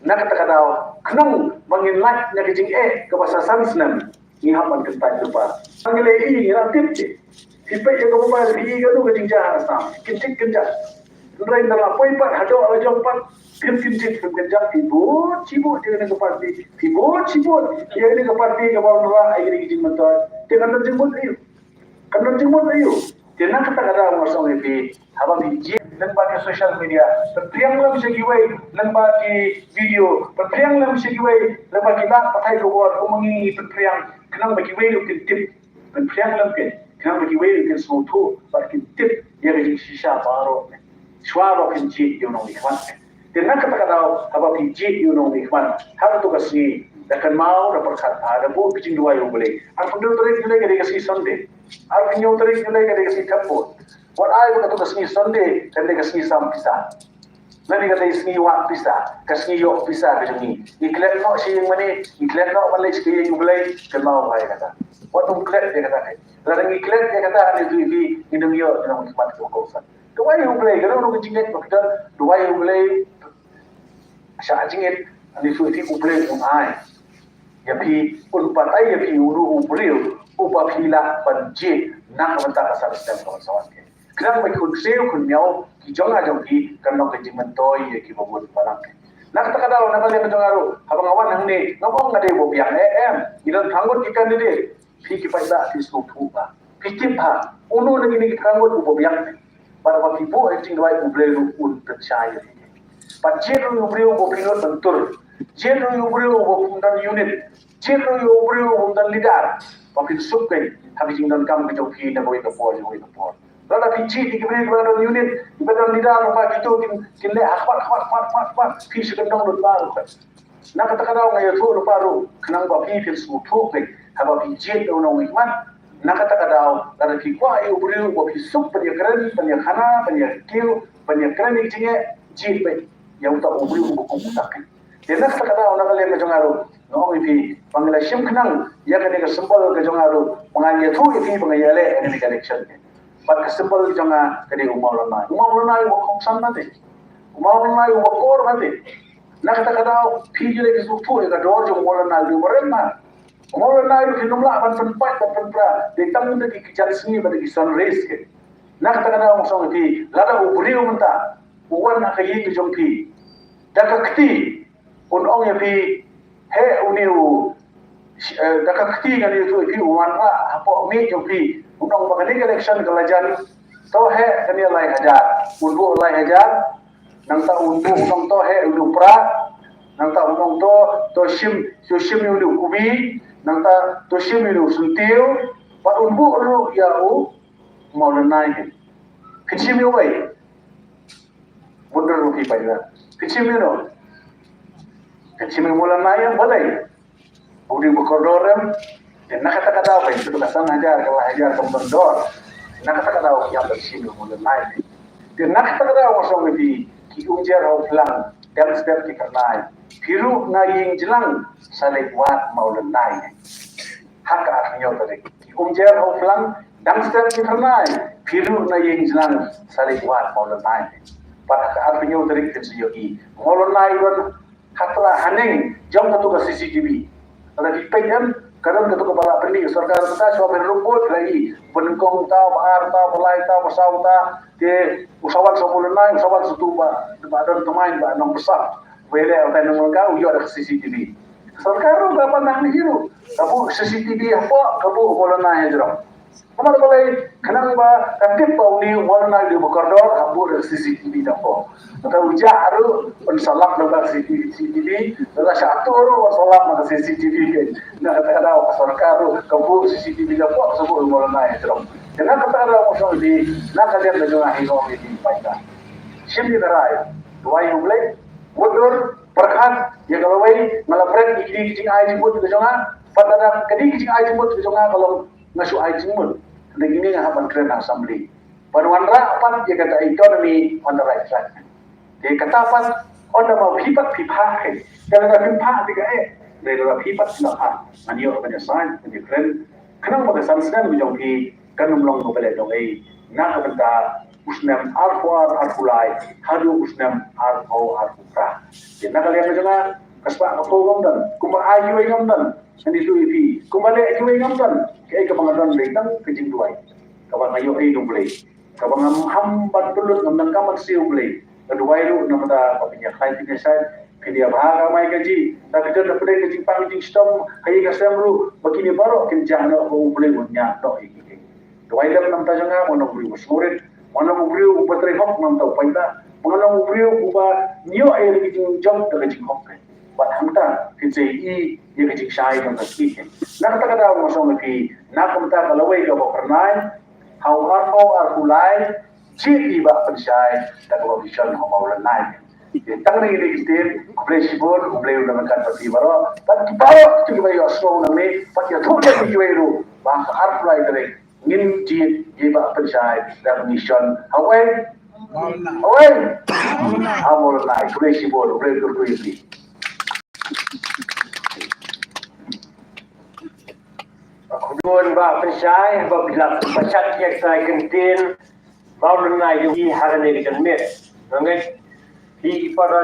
na kata ka daw, khnang ba ngin lait na ka jingeh kaba sa san snem, ngi hap ban kyntait lypa. Ngi la ïohi, ngi la tip te. Phi peit ïa ka mobile, phi ïohi kano ka jingjia ha Assam. Kynjah kynjah. Hynrei ynda la poi pat haduh la jong pat, phim kynjah, phim kynjah, phi vote shibun ïa kane ka party. Phi vote shibun ïa kane ka party kaba wanrah ïa kine ki jingmyntoi. Te kan don jingmut aïu? Kan don jingmut aïu? Te na kata ka daw nga ong ïa phi, haba phi jied lyngba ki social media, pynpriang lem sha kiwei lyngba ki video, pynpriang lem sha kiwei lyngba ki lad pathai khubor, kum ma ngi pynpriang, khnang ba kiwei ruh kin tip. Pynpriang lem kin, khnang ba kiwei ruh kin sngewthuh bad kin tip ïa ka jingshisha baroh. Shuwa ba kin jied ïa u nongmihkhmat. Te na kata ka daw, haba phi jied ïa u nongmihkhmat ha kato ka sngi, da kynmaw, da pyrkhat, da buh ka jingduwai ïa U Blei. Arphew hynñiew tarik July ka dei ka sngi Sunday. Arphew hynñiew tarik July ka dei ka sngi Thapoh. Wat ai ba kato ka sngi Sunday kan dei ka sngi sam pisa, lane ka dei sngi wad pisa, ka sngi ïoh pisa ka jong ngi. Ngi klet noh sha ïing mane, ngi klet noh ban leit sha ka ïing U Blei, kynmaw ba ïa kata. Wat nym klet ïa kata. Lada ngi klet ïa kata, ngi tu ïa phi, ngin ym ïoh ïa u nongmihkhmat uba kongsan. Duwai ïa U Blei, ka dei ka jingngeit ba phi don, duwai ïa U Blei. Sha jingngeit, ani tu ïa phi, U Blei un ai ïa phi, un batai ïa phi uno u briew uba phi lah ban jied na ka bynta ka sar stem ka wan sa wan. Khnang ba ki khun ksiew khun miaw ki jong nga jong phi kan long ka jingmyntoi ïa kiba bun balang. Na kata ka daw, na ka liang ka jong nga ruh, haba nga wan hangne, ngam ong nga dei uba biang, eh, em. Ngi don phra ngut ki candidate. Phi ki paidbah phi sngewthuh ba, phi tip ba uno na kine ki phra ngut uba biang. Bad haba phi buh ïa ka jingduwai, U Blei ruh un pynshai ïa phi. Bad jied ruh ïa u briew uba phi nud ban tur. Jied ruh ïa u briew uba ym don unit. Jied ruh ïa u briew uba ym don leader. Ba phin suk beit ha ka jingdonkam ka jong phi na kawei ka por sha kawei ka por. Lada phi jied ïa ki briew kiba don unit, kiba don leader, ba kito kin, kin leh ha khmat, khmat, khmat, khmat, khmat. Phi shu kyndong lut ba ruh. Na kata ka daw nga ïathuh lypa ruh, khnang ba phi phin sngewthuh beit haba phi jied ïa u nongmihkhmat. Na kata ka daw, lada phi kwah ïa u briew uba phi suk ban ïakren, ban ïakhana, ban ïakiew, ban ïakren ïa ka jingeh, jied beit ïa uta u briew uba kum uta. Te na kata ka daw, na ka liang ka jong nga ruh, nga ong ïa phi ba ngi la shim khnang ïa kane ka symbol ka jong nga ruh, ba ngan ïathuh ïa phi ba nga ïaleh ïa kane ka election. Bad ka symbol jong nga ka dei u Mawlynnai. U Mawlynnai uba kongsan bha te. U Mawlynnai uba kor bha te. Na kata ka daw, phi ju leh phi sngewthuh ïa ka dor jong u Mawlynnai, u dei uba rem bha. U Mawlynnai ruh phin ym lah ban pynpait ban pynpra, dei tang da ki, ki jan sngi bad da ki sunrise ki. Na kata ka daw nga ong ïa phi, lada u briew mynta u wan ha ka ïing ka jong phi, da ka kti un ong ïa phi, heh une u, eh, da ka kti ngan ïathuh ïa phi, u wanrah hapoh miej jong phi, un ong ba kane ka election ka la jan, to heh kane lai hajar, un buh lai hajar. Nangta un buh un ong to heh une u pra, nangta un ong to, to shim, to shim ïa une u kubi, nangta to shim ïa une u syntiew, bad un buh ruh ïa u Mawlynnai. Phin shim ïa uwei? Mut ruh phi paidbah, phin shim ïa uno? Phin shim ïa u Mawlynnai em, balei? U dei uba kordor em. Te na kata ka daw, phi shu ka san hajar, ka lai hajar kam don dor. Na kata ka daw ki hap ban shim ïa u Mawlynnai. Te na kata ka daw nga ong ïa phi, ki umjer ha u phlang, dang step ki kyrnai. Phi ruh na ïing jlang, sa leit wad Mawlynnai. Ha ka arphew hynñiew tarik, ki umjer ha u phlang, dang step ki kyrnai. Phi ruh na ïing jlang, sa leit wad Mawlynnai. Bad ha ka arphew hynñiew tarik phin sa ïohi. Mawlynnai u don ha tla haneng jong kato ka C C T V. Lada phi peit em, ka don kato kaba la pynmih sorkar mynta, shuwa ban rung vote la i, ba nyngkong uta, ba ar uta, ba lai uta, ba saw uta, te u sa wan sa u Mawlynnai, u sa wan sa uto ba, ba don thymmai ba nongpyrsad. Ba ïaleh utai nongmihkhmat u ïoh da ka C C T V. Sorkar ruh ka pan hangne ruh, ka buh C C T V hapoh, ka buh u Mawlynnai hajrong. Namar balei? Khnang ba ka tip ba une u Mawlynnai u dei uba kordor, hap buh da ka C C T V hapoh. Nangta u Jah ruh un sa lap da ka C C T V, lada sha atu ruh un sa lap da ka C C T V. Na kata ka daw ka sorkar ruh ka buh C C T V hapoh, sa buh u Mawlynnai hajrong. Te na kata ka daw ka sorkar, na ka liang ka jong nga hi, nga ong ïa phi paidbah, shim ïa ka rai, duwai ïa U Blei, mutdur, pyrkhat ïa ka lawei. Nga la bret ïa kine ki jingai jingmut ka jong nga. Pat lada kane ka jingai jingmut ka jong nga ka long nga shu ai jingmut, hynrei kine nga hap ban kren ha assembly ban wanrah pat ïa kata economy on the right track. Te kata pat, ynda ma phi pat phi phah, hei, te lada phim phah te kaei, hynrei lada phi pat phi la phah, ngan ïoh ban ïasaid, ban ïakren, khnang ba ka san snem ka jong phi kan ym long kaba leh dong ei na ka bynta u snem arphew ar, arphew lai haduh u snem arphew, arphew phra. Te na ka liang ka jong nga, ka spah ka phew ngam don, kumba ai kiwei ngam don. Ngan ïathuh ïa phi, kumba leh kiwei ngam don. Kaei kaba nga don dei tang ka jingduwai kaba nga ïoh ei na U Blei, kaba ngam ham ban pynlut, ngam donkam ban siew U Blei. Nga duwai ruh namar ba phin ïakhlaiñ, phin ïasaid, phin ïabha ka mai ka jih. Lada phi don da pdeng ka jingpang jingshitom ha ïing ha sem ruh, ba kine baroh kin jah noh, ba U Blei un ñiah noh ïa ki. Duwai lem namar jong nga, ba nga long u briew uba sngewrit, Mano u briew uba trei hok, namar u paidbah. Mano u briew uba ïoh ïa ka jingjop da ka jinghok. Bad hangta phin sa ïohi ïa ka jingshai jong ka state. Na kata ka daw nga ong ïa phi, na ka bynta ka lawei kaba phyrnai, ha u arphew arphew lai, jied ïa i Bah Pynshai da kaba vision ha u Mawlynnai. Te tang ïa kine ki ktien, khublei shibun, U Blei un nang ryngkat bad phi baroh. Bad ki baroh kiba ïohsngew nangne, bad ïathuh ïa kiwei ruh ba ha ka arphew lai tarik ngin jied ïa i Bah Pynshai da ka vision. Hawei? Hawei? Ha Mawlynnai. Khublei shibun, U Blei un kyrkhu ïa phi. Khublei Bah Pynshai, ba phi la pynshai ïa ka ktien Mawlynnai jong ngi ha kane ka janmiet. Nga ngeit phi para